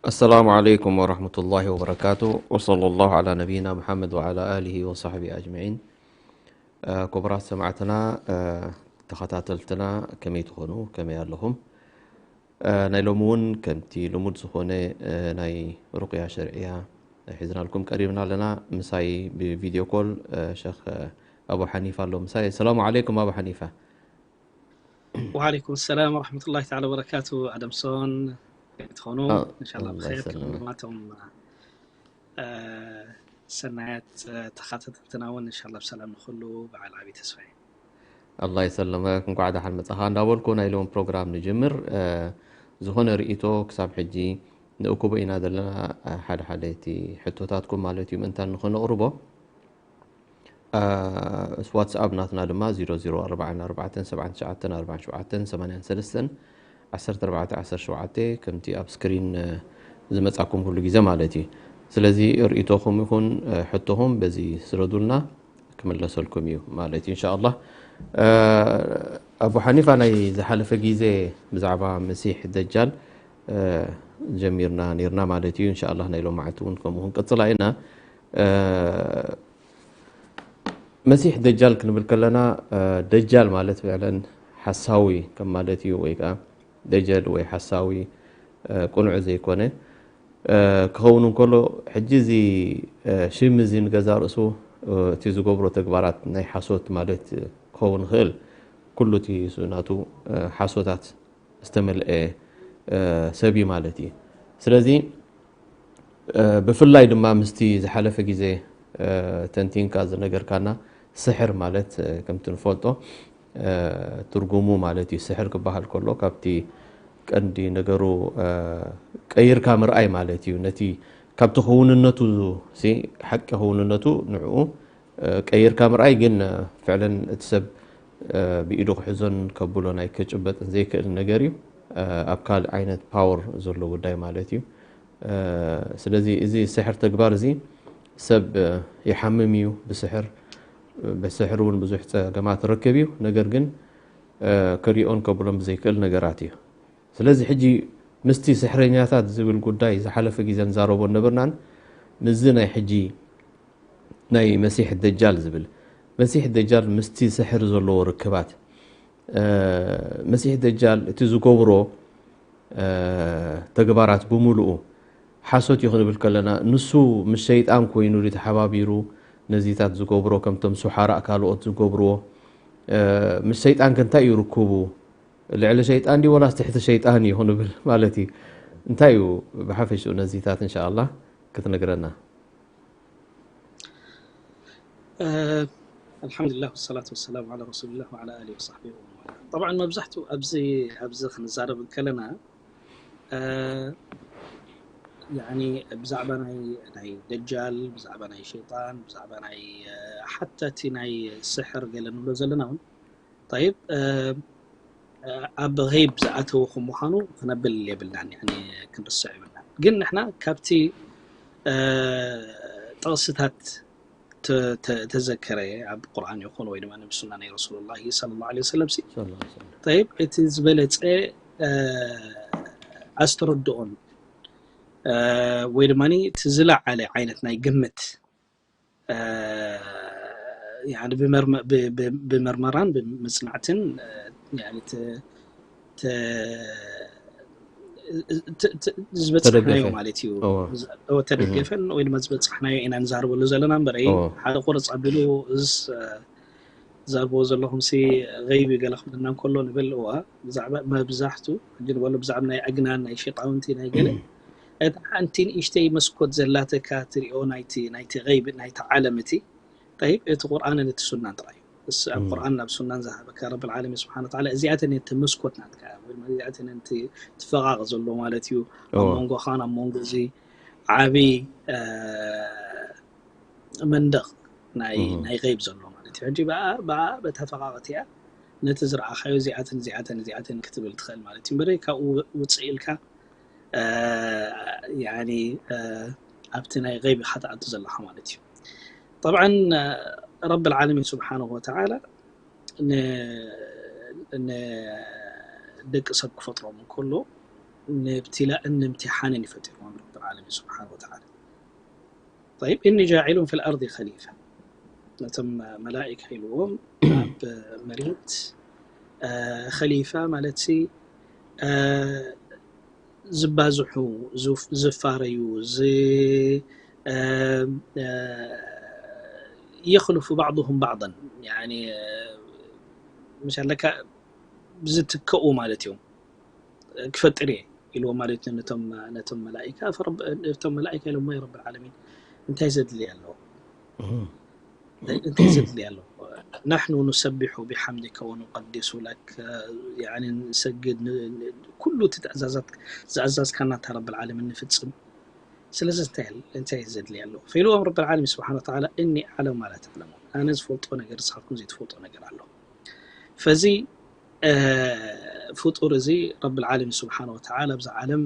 السلام عليكم ورحمة الله وبركاته، وصلى الله على نبينا محمد وعلى آله وصحبه أجمعين. ክቡራት ሰማዕትና፣ ተኸታተልትና ከመይ ትኾኑ? ከመይ ኣለኹም? ናይ ሎሚ እውን ከምቲ ልሙድ ዝኾነ ናይ ሩቅያ ሸርዕያ ሒዝናልኩም ቀሪብና ኣለና። ምሳይ ብቪድዮ ኮል ሸኽ ኣቡ ሓኒፋ ኣሎ ምሳይ። ሰላሙ ዓለይኩም ኣቡ ሓኒፋ። وعليكم السلام ورحمة الله تعالى وبركاته. ኣደምሶን ከመይ ትኾኑ? አ፣ እንሻላ ኣላህ ብኸይር። ይሰልምክ። ከምቶም አ፣ ሰናያት አ፣ ተኸታተልትና እውን እንሻላ ብሰላም ንኹሉ በዓል ዓብዪ ተስፋ እዩ። ኣላህ ይሰልመክ፣ እንኳዕ ደሓን መጻኻ እንዳበልኩ ናይ ሎም ፕሮግራም ንጅምር። እ፣ ዝኾነ ርእይቶ ክሳብ ሕጂ ንእኩቦ ኢና ዘለና፣ እ፣ ሓደ ሓደ እቲ ሕቶታትኩም ማለት እዩ ምእንታን ንኽነቕርቦ። እ፣ ዋትስኣፕ ናትና ድማ ዜሮ ዜሮ ኣርባዕተ ኣርባዕተ ሰብዓተ ትሽዓተ ኣርባዕተ ሸውዓተ ሰማንያ ሰለስተ ዓሰርተ ኣርባዕተ ዓሰርተ ሸውዓተ ከምቲ ኣብ ስክሪን፣ እ፣ ዝመጻኩም ኩሉ ግዜ ማለት እዩ። ስለዚ ርእይቶኹም ይኹን፣ እ፣ ሕቶኹም በዚ ስረዱልና። ክምለሰልኩም እዩ ማለት እዩ እንሻኣላህ። እ፣ ኣቡ ሓኒፋ ናይ ዝሓለፈ ግዜ ብዛዕባ መሲሕ ደጃል፣ እ፣ ጀሚርና ነይርና ማለት እዩ። እንሻኣላህ ናይ ሎም መዓልቲ እውን ከምኡ ክንቅጽላ ኢና። እ፣ መሲሕ ደጃል ክንብል ከለና፣ እ፣ ደጃል ማለት ፍዕለን ሓሳዊ ከም ማለት እዩ፣ ወይ ከዓ ደጀል ወይ ሓሳዊ፣ እ፣ ቅኑዕ ዘይኮነ፣ እ፣ ክኸውን እንከሎ፣ ሕጂ እዚ፣ እ፣ ሽም እዚ ንገዛ ርእሱ፣ እ፣ እቲ ዝገብሮ ተግባራት ናይ ሓሶት ማለት ክኸውን ይኽእል። ኩሉ እቲ እሱ ናቱ፣ እ፣ ሓሶታት ዝተመልአ፣ እ፣ ሰብ እዩ ማለት እዩ። ስለዚ፣ እ፣ ብፍላይ ድማ ምስቲ ዝሓለፈ ግዜ፣ እ፣ ተንቲንካ ዝነገርካና ስሕር ማለት፣ እ፣ ከምቲ ንፈልጦ፣ እ፣ ትርጉሙ ማለት እዩ። ስሕር ክበሃል ከሎ ካብቲ ቀንዲ ነገሩ፣ እ፣ ቀይርካ ምርኣይ ማለት እዩ። ነቲ ካብቲ ክውንነቱ ሲ፣ ሓቂ ክውንነቱ ንዕኡ፣ እ፣ ቀይርካ ምርኣይ ግን፣ እ፣ ፍዕለን እቲ ሰብ፣ እ፣ ብኢዱ ክሕዞን ከብሎን ኣይከጭበጥን ዘይክእል ነገር እዩ። እ፣ ኣብ ካልእ ዓይነት ፓወር ዘሎ ጉዳይ ማለት እዩ። እ፣ ስለዚ እዚ ስሕር ተግባር እዚ ሰብ፣ እ፣ ይሓምም እዩ። ብስሕር፣ ብስሕር እውን ብዙሕ ጸገማት ርክብ እዩ። ነገር ግን፣ እ፣ ክሪኦን ከብሎን ብዘይክእል ነገራት እዩ። ስለዚ ሕጂ ምስቲ ስሕረኛታት ዝብል ጉዳይ ዝሓለፈ ግዜ ንዛረቦ ነበርናን፣ ምስዚ ናይ ሕጂ ናይ መሲሕ ደጃል ዝብል፣ መሲሕ ደጃል ምስቲ ስሕር ዘለዎ ርክባት፣ እ፣ መሲሕ ደጃል እቲ ዝገብሮ፣ እ፣ ተግባራት ብምሉኡ ሓሶት እዩ ክንብል ከለና፣ ንሱ ምስ ሸይጣን ኮይኑ ድዩ ተሓባቢሩ ነዚታት ዝገብሮ፣ ከምቶም ሱሓራእ ካልኦት ዝገብርዎ፣ እ፣ ምስ ሸይጣን ከ እንታይ እዩ ርክቡ? ልዕሊ ሸይጣን ድዩ ወላስ ትሕቲ ሸይጣን እዩ ክንብል ማለት እዩ። እንታይ እዩ ብሓፈሽኡ ነዚታት እንሻኣላህ ክትነግረና? እ፣ ኣልሓምዱሊላህ ወሰላቱ ወሰላሙ ዓላ ረሱሊላህ ወዓላ ኣሊሂ ወሰሕቢሂ ወመን ዋላ። ጠብዓን መብዛሕትኡ ኣብዚ፣ ኣብዚ ክንዛረብ እንከለና፣ እ፣ ያኒ ብዛዕባ ናይ፣ ናይ ደጃል፣ ብዛዕባ ናይ ሸይጣን፣ ብዛዕባ ናይ፣ እ፣ ሓታ እቲ ናይ ስሕር ገለ ንብሎ ዘለና እውን፣ ጠይብ፣ እ፣ ኣብ ገይብ ዝኣተወ ከም ምዃኑ ክነብል የብልናን፣ ያኒ ክንርስዕ የብልናን። ግን ንሕና ካብቲ፣ እ፣ ጥቕስታት ተ-፣ ተ-፣ ተዘከረ ኣብ ቁርኣን ይኹን ወይ ድማ ኣብ ሱና ናይ ረሱሉላሂ ሰለላሁ ዐለይሂ ወሰለም ሲ፣ ሰለላሁ ዐለይሂ ወሰለም። ጠይብ፣ እቲ ዝበለጸ፣ እ፣ ኣስተረድኦን፣ እ፣ ወይ ድማ እቲ ዝለዓለ ዓይነት ናይ ግምት፣ እ፣ ያኒ ብመርመ-፣ ብ-፣ ብ-፣ ብመርመራን ብምጽናዕትን፣ እ፣ ያኒ ተ-፣ ተ-፣ ተ-፣ ተ-፣ ዝበጻሕናዮ ተደገፈ። ማለት እዩ። እወ። ዝ-፣ እወ፣ ተደገፈን ወይ ድማ ዝበጻሕናዮ ኢና ንዛረበሉ ዘለና እምበር፣ እወ። ሓደ ቁርጽ ኣቢሉ እስ፣ እ፣ ዛርቦ ዘለኹም ሲ ገይብ እዩ ገለ ክብለና እንከሎ ንብል። እዋ፣ ብዛዕባ መብዛሕቱ ሕጂ ንበሎ ብዛዕባ ናይ ኣግናን ናይ ሸጣውንቲ ናይ ገለ፣ እቲ ሓንቲ ንእሽተይ መስኮት ዘላተካ ትሪኦ ናይቲ፣ ናይቲ ገይብ ናይቲ ዓለም እቲ ጠይብ፣ እቲ ቁርኣንን እቲ ሱናን ጥራይ። እስ ኣብ ቁርኣን ናብ ሱናን ዝሃበካ ረብል ዓለሚን ስብሓን ወተዓላ፣ እዚኣተን እየን እቲ መስኮት ናትካ፣ ወይ ድማ እዚኣተን እየን እቲ ትፈቓቕ ዘሎ ማለት እዩ። ኣብ መንጎኻን ኣብ መንጎ እዚ ዓብዪ መንደቕ ናይ ናይ ገይብ ዘሎ ማለት እዩ። ሕጂ ብኣ ብኣ በታ ፈቓቕት እያ ነቲ ዝረኣኻዮ እዚኣተን እዚኣተን እዚኣተን ክትብል ትኽእል ማለት እዩ። እምበረ ካብኡ ውፅእ ኢልካ ያኒ ኣብቲ ናይ ገይብ ኢኻ ትኣቱ ዘለኻ ማለት እዩ። ጠብዓን ረብል ዓለሚን ስብሓንሁ ወተዓላ ንደቂ ሰብ ክፈጥሮም እንከሎ ንብትላእን ንምትሓንን ይፈጢርዎም ረብል ዓለሚን ስብሓንሁ ወተዓላ። طيب إني جاعل في الأرض خليفة ነቶም መላእካ ኢልዎም ኣብ መሬት ኸሊፋ ማለት ሲ ዝባዝሑ ዝፋረዩ يخلف بعضهم بعضا يعني ምሻለካ ዝትከኡ ማለት እዮም። ክፈጥር እየ ኢልዎም ማለት እዩ ነቶም ነቶም መላኢካ። እቶም መላኢካ ኢሎም ወይ ረብል ዓለሚን እንታይ ዘድሊ ኣለዎ? እንታይ ዘድሊ ኣለዎ? نحن نسبح بحمدك ونقدس لك يعني ንሰግድ ኩሉ እቲ ትእዛዛት ዝኣዛዝካና እታ ረብል ዓለሚን ንፍጽም። ስለዚ እንታይ እንታይ ዘድሊ ኣለዎ? فኢልዎም ረብል ዓለሚን ስብሓን ወተዓላ إني أعلم ما لا تعلمون ኣነ ዝፈልጦ ነገር ንስኻትኩም ዘይትፈልጦ ነገር ኣሎ። ፈዚ ፍጡር እዚ ረብል ዓለሚን ስብሓን ወተዓላ ኣብዛ ዓለም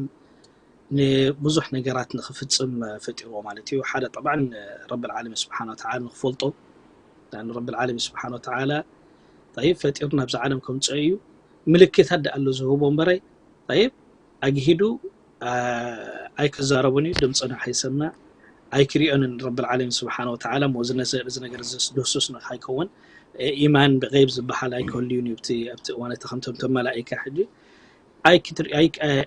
ንብዙሕ ነገራት ንክፍፅም ፈጢርዎ ማለት እዩ። ሓደ ጠብዓን ረብል ዓለሚን ስብሓን ወተዓላ ንክፈልጦ ረብል ዓለሚን ስብሓን ወተዓላ ጠይብ ፈጢሩ ናብዛ ዓለም ከምፅኦ እዩ። ምልክታት ደኣ ኣሎ ዝህቦ እምበረይ ጠይብ ኣግሂዱ ኣይክዛረቡን እዩ፣ ድምፅና ከይሰምዕ ኣይክሪኦንን ረብል ዓለሚን ስብሓን ወተዓላ። ሞ እዚ ነገር እዚ ድህሱስ ንኸይከውን ኢማን ብገይብ ዝበሃል ኣይክህልዩን እዩ ኣብቲ እዋን እቲ ከምቶም ቶም መላኢካ ሕጂ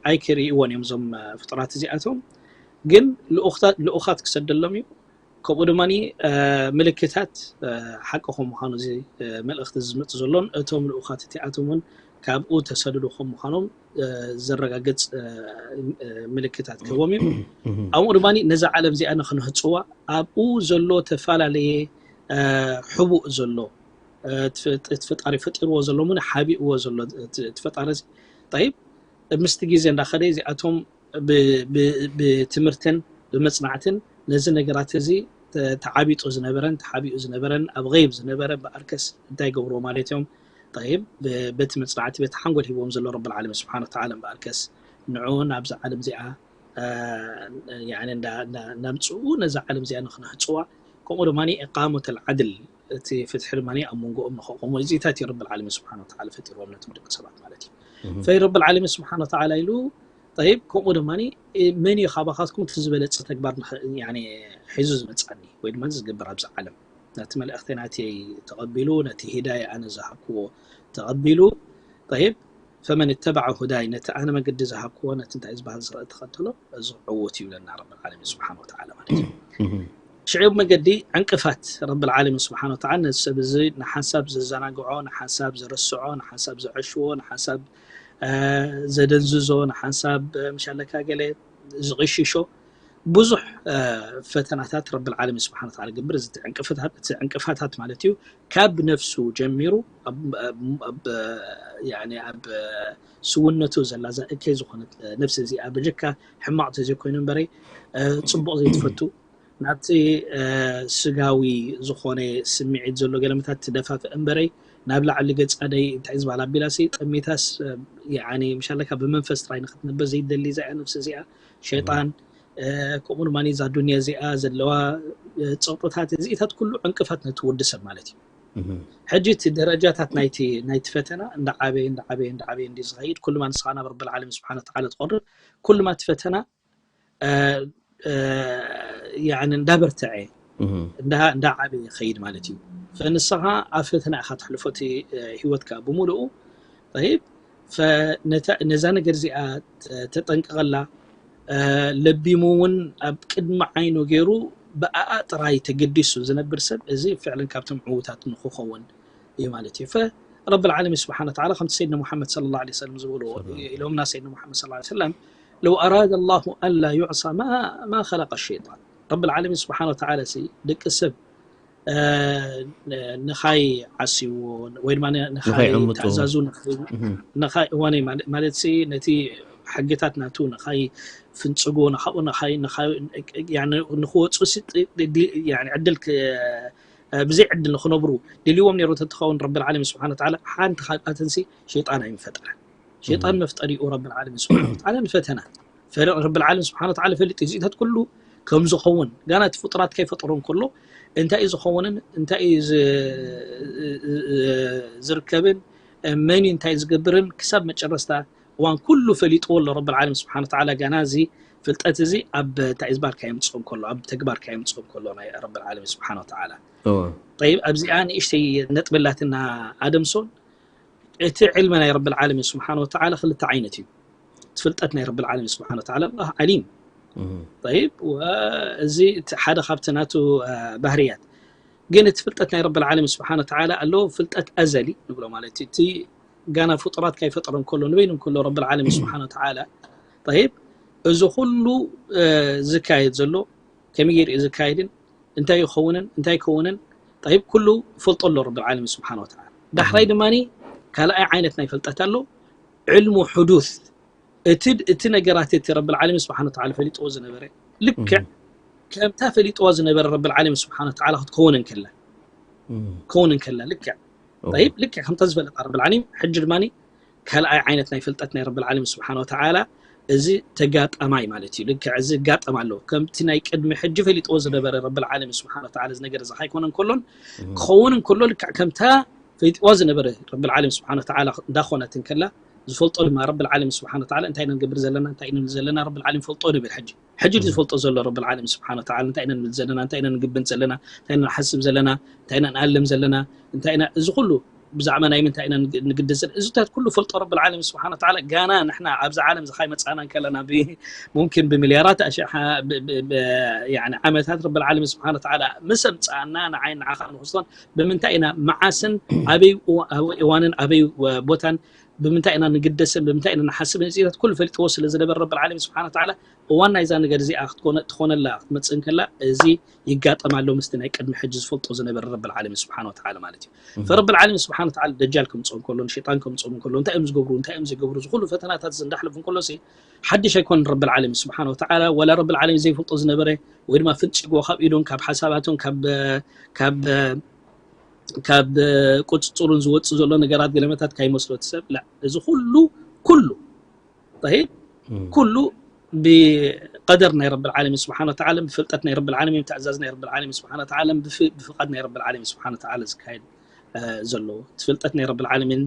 ኣይክሪእዎን እዮም እዞም ፍጡራት እዚኣቶም። ግን ልኡኻት ክሰደሎም እዩ። ከምኡ ድማ ምልክታት ሓቂ ከም ምዃኑ እዚ መልእኽቲ ዝመፅ ዘሎን እቶም ልኡኻት እቲኣቶም እውን ካብኡ ተሰድዱ ከም ምዃኖም ዘረጋግፅ ምልክታት ክህቦም እዩ። ኣብኡ ድማ ነዛ ዓለም እዚኣ ንክንህፅዋ ኣብኡ ዘሎ ተፈላለየ ሕቡእ ዘሎ እቲ ፈጣሪ ፈጢርዎ ዘሎ ምን ሓቢእዎ ዘሎ እቲ ፈጣሪ ጠይብ ምስቲ ግዜ እንዳኸደ እዚኣቶም ብትምህርትን ብመፅናዕትን ነዚ ነገራት እዚ ተዓቢጡ ዝነበረን ተሓቢኡ ዝነበረን ኣብ ገይብ ዝነበረ በኣርከስ እንታይ ገብርዎ ማለት እዮም። ጠይብ በቲ መፅናዕቲ በቲ ሓንጎል ሂብዎም ዘሎ ረብል ዓለሚን ስብሓን ወተዓላ በኣርከስ ንዑ ናብዛ ዓለም እዚኣ ናምፅኡ ነዛ ዓለም እዚኣ ንክነህፅዋ ከምኡ ድማ ኢቃመት ኣልዓድል እቲ ፍትሒ ድማ ኣብ መንጎኦም ንኸቆሙ እዚታት እዩ ረብል ዓለሚን ስብሓን ወተዓላ ፈጢርዎም ነቶም ደቂ ሰባት ማለት እዩ። ፈይ ረብል ዓለሚን ስብሓን ወተዓላ ኢሉ ጠይብ ከምኡ ድማ መን እዩ ካባኻትኩም እቲ ዝበለፀ ተግባር ሒዙ ዝመፅኣኒ ወይ ድማ ዝገብር ኣብዛ ዓለም ነቲ መልእኽቲ ናተይ ተቐቢሉ ነቲ ሂዳያ ኣነ ዝሃብክዎ ተቐቢሉ ጠይብ ፈመን እተባዐ ሁዳይ ነቲ ኣነ መገዲ ዝሃብክዎ ነቲ እንታይ ዝበሃል ዝኽእል ተኸተሎ እዚ ዕዉት ይብለና ረብል ዓለሚን ስብሓን ወተዓላ ማለት እዩ። ሽዑ መገዲ ዕንቅፋት ረብል ዓለሚን ስብሓን ወተዓላ ነዚ ሰብ እዚ ንሓንሳብ ዘዘናግዖ ንሓንሳብ ዘረስዖ ንሓንሳብ ዘዐሽዎ ንሓንሳብ ዘደንዝዞ ንሓንሳብ ምሻለካ ገለ ዝቕሽሾ ብዙሕ ፈተናታት ረብል ዓለሚን ስብሓን ወተዓላ ገብር እዚ ዕንቅፋታት ማለት እዩ። ካብ ነፍሱ ጀሚሩ ኣብ ስውነቱ ዘላ እዛ እከይ ዝኾነት ነፍሲ እዚኣ በጀካ ሕማቕ ተዘይኮይኑ እምበረይ ፅቡቕ ዘይትፈቱ ናብቲ ስጋዊ ዝኾነ ስምዒት ዘሎ ገለመታት ትደፋፍእ እምበረይ ናብ ላዕሊ ገፃ ደይ እንታይ ዝበሃል ኣቢላሲ ጠሚታስ ምሻለካ ብመንፈስ ጥራይ ንክትነብር ዘይደሊ እዛ እያ ነፍሲ እዚኣ ሸይጣን ከምኡ ድማ እዛ ዱንያ እዚኣ ዘለዋ ፀቕጥታት እዚኢታት ኩሉ ዕንቅፋት ነቲ ወዲ ሰብ ማለት እዩ። ሕጂ እቲ ደረጃታት ናይቲ ናይቲ ፈተና እንዳዓበየ እንዳዓበየ እንዳዓበየ እንዲ ዝኸይድ ኩሉማ ንስኻ ናብ ረብል ዓለሚን ስብሓን ወተዓላ ትቐርብ ኩሉማ እቲ ፈተና እንዳበርትዐ እንዳዓበየ ይኸይድ ማለት እዩ። ፈንስኻ ኣብ ፈተና ኢኻ ተሕልፎ እቲ ህይወትካ ብምሉኡ ይብ ነዛ ነገር እዚኣ ተጠንቅቐላ ለቢሙ እውን ኣብ ቅድሚ ዓይኑ ገይሩ ብኣኣ ጥራይ ተገዲሱ ዝነብር ሰብ እዚ ፍዕለን ካብቶም ዕዉታት ንክኸውን እዩ ማለት እዩ። ረብ ዓለሚን ስብሓን ወተዓላ ከምቲ ሰይድና ሙሓመድ ሰለላሁ ዐለይሂ ወሰለም ዝበልዎ ኢሎምና ሰይድና ሙሓመድ ሰለላሁ ዐለይሂ ወሰለም ለው ኣራደ ላሁ ኣላ ዩዕሳ ማ ኸለቀ ሸይጣን ረብ ዓለሚን ስብሓን ወተዓላ ደቂ ሰብ እ፣ ን-፣ ንኻይ ዓስይዎ ወይ ድማ ን-፣ ንኻይ ንኻይ ዕምጡ። ትእዛዙ ንኻይ እህም። ንኻይ እዋነይ ማለት ማለት ሲ ነቲ ሕግታት ናቱ ንኻይ ፍንጽጎ ንኻኡ ንኻይ ንኻይ ያኒ ንኽወጹ ሲ ጥ- ድ- ያኒ ዕድል ክ- እ፣ ብዘይ ዕድል ንኽነብሩ ድልዎም ነይሩ ተትኸውን ረብል ዓለሚን ስብሓን ወተዓላ ሓንቲ ካብኣተንሲ ሸይጣን ኣይምፈጠረን። ሸይጣን እህም። መፍጠሪኡ ረብል ዓለሚን ስብሓን ወተዓላ ንፈተና ፈረ ረብል ዓለሚን ስብሓን ወተዓላ ፈልጥ እዚታት ኩሉ ከም ዝኸውን ጋና እቲ ፍጡራት ከይፈጠሮ እንከሎ እንታይ እዩ ዝኸውንን እንታይ እዩ ዝ- ዝርከብን መን እዩ እንታይ ዝገብርን ክሳብ መጨረስታ እዋን ኩሉ ፈሊጥዎ ኣሎ ረብል ዓለሚን ስብሓን ወተዓላ ጋና እዚ ፍልጠት እዚ ኣብ እንታይ ዝበሃል ካየምፅኦም ከሎ ኣብ ተግባር ካየምፅኦም ከሎ ናይ ረብል ዓለሚን ስብሓን ወተዓላ እወ። ጠይብ ኣብዚኣ ንእሽተይ ነጥብላትና ኣደምሶን እቲ ዕልሚ ናይ ረብል ዓለሚን ስብሓን ወተዓላ ክልተ ዓይነት እዩ እቲ ፍልጠት ናይ ረብል ዓለሚን ስብሓን ወተዓላ ኣላህ ዓሊም እህም። ጠይብ ወ- እዚ እቲ ሓደ ካብቲ ናቱ አ፣ ባህርያት ግን እቲ ፍልጠት ናይ ረብል ዓለሚን ስብሓን ወተዓላ ኣሎ ፍልጠት ኣዘሊ ንብሎ ማለት እዩ እቲ ጋና ፍጡራት ካይፈጠሮም ከሎ ንበይኑ ከሎ ረብል ዓለሚን ስብሓን ወተዓላ ጠይብ እዚ ኩሉ እ፣ ዝካየድ ዘሎ ከመይ ገይሩ እዩ ዝካየድን እንታይ ይኸውንን እንታይ ይከውንን ጠይብ ኩሉ ፈልጦ ኣሎ ረብል ዓለሚን ስብሓን ወተዓላ ዳሕራይ ድማ ካልኣይ ዓይነት ናይ ፈልጠት ኣሎ ዕልሙ ሕዱስ እቲ እቲ ነገራት እቲ ረብል ዓለሚን ስብሓን ወተዓላ ፈሊጥዎ ዝነበረ ልክዕ እህም። ከምታ ፈሊጥዋ ዝነበረ ረብል ዓለሚን ስብሓን ወተዓላ ክትከውን እንከላ እህም። ክኸውን እንከላ ልክዕ እወ። ጠይብ ልክዕ ከምታ ዝፈለጣ ረብል ዓለሚን ሕጂ ድማ ካልኣይ ዓይነት ናይ ፍልጠት ናይ ረብል ዓለሚን ስብሓን ወተዓላ እዚ ተጋጣማይ ማለት እዩ ልክዕ እዚ ይጋጠም ኣሎ ከምቲ ናይ ቅድሚ ሕጂ ፈሊጥዎ ዝነበረ ረብል ዓለሚን ስብሓን ወተዓላ እዚ ነገር እዚ ካይኮነ እንከሎን እህም። ክኸውን እንከሎ ልክዕ ከምታ ፈሊጥዋ ዝነበረ ረብል ዓለሚን ስብሓን ወተዓላ እንዳኾነት እንከላ ዝፈልጦ ድማ ረብል ዓለሚን ስብሓን ወተዓላ እንታይ ኢና ንገብር ዘለና እንታይ ኢና ንብል ዘለና ረብል ዓለሚን ፈልጦ ንብል ሕጂ ሕጂ ድዩ ዝፈልጦ ዘሎ ረብል ዓለሚን ስብሓን ወተዓላ እንታይ ኢና ንብል ዘለና እንታይ ኢና ንግብን ዘለና እንታይ ኢና ንሓስብ ዘለና እንታይ ኢና ንኣልም ዘለና እንታይ ኢና እዚ ኩሉ ብዛዕባ ናይ ምንታይ ኢና ንግ- ንግደስ ዘለና እዚታት ኩሉ ፈልጦ ረብል ዓለሚን ስብሓን ወተዓላ ጋና ንሕና ኣብዚ ዓለም እዚ ካይመፃና እንከለና ብ- ሙምኪን ብሚልያራት ኣሽሓ ብ- ብ- ብ- ያኒ ዓመታት ረብል ዓለሚን ስብሓን ወተዓላ ምስ ኣምፃኣና ንዓይ ንዓኻ ንክስቶን ብምንታይ ኢና መዓስን ኣበይ እዋ- ኣበይ እዋንን ኣበይ ወ- ቦታን ብምንታይ ኢና ንግደስን ብምንታይ ኢና ንሓስብን እዚታት ኩሉ ፈሊጥዎ ስለ ዝነበረ ረብል ዓለሚን ስብሓን ወተዓላ እዋን ናይዛ ነገር እዚኣ ክትኮነ ትኾነላ ክትመፅእ እንከላ እዚ ይጋጠም ኣሎ ምስቲ ናይ ቅድሚ ሕጂ ዝፈልጦ ዝነበረ ረብል ዓለሚን ስብሓን ወተዓላ ማለት እዩ ፈረብል ዓለሚን ስብሓን ወተዓላ ደጃል ከምፅኦም ከሎ ንሸይጣን ከምፅኦም ከሎ እንታይ እዮም ዝገብሩ እንታይ እዮም ዘይገብሩ እዚ ኩሉ ፈተናታት እዚ እንዳሕለፉ እንከሎ ሲ ሓድሽ ኣይኮነን ረብል ዓለሚን ስብሓን ወተዓላ ወላ ረብል ዓለሚን ዘይፈልጦ ዝነበረ ወይ ድማ ፍንጭጎ ካብ ኢዱን ካብ ሓሳባቱን ካብ ካብ ካብ ቁፅፅሩን ዝወፅእ ዘሎ ነገራት ገለመታት ካይመስሎ እቲ ሰብ ላ እዚ ኩሉ ኩሉ طيب ኩሉ ብቀደር ናይ ረብል ዓለሚን ስብሓን ወተዓላ ብፍልጠት ናይ ረብል ዓለሚን ብትእዛዝ ናይ ረብል ዓለሚን ስብሓን ወተዓላ ብፍ- ብፍቃድ ናይ ረብል ዓለሚን ስብሓን ወተዓላ ዝካየድ እ፣ ዘሎ እቲ ፍልጠት ናይ ረብል ዓለሚን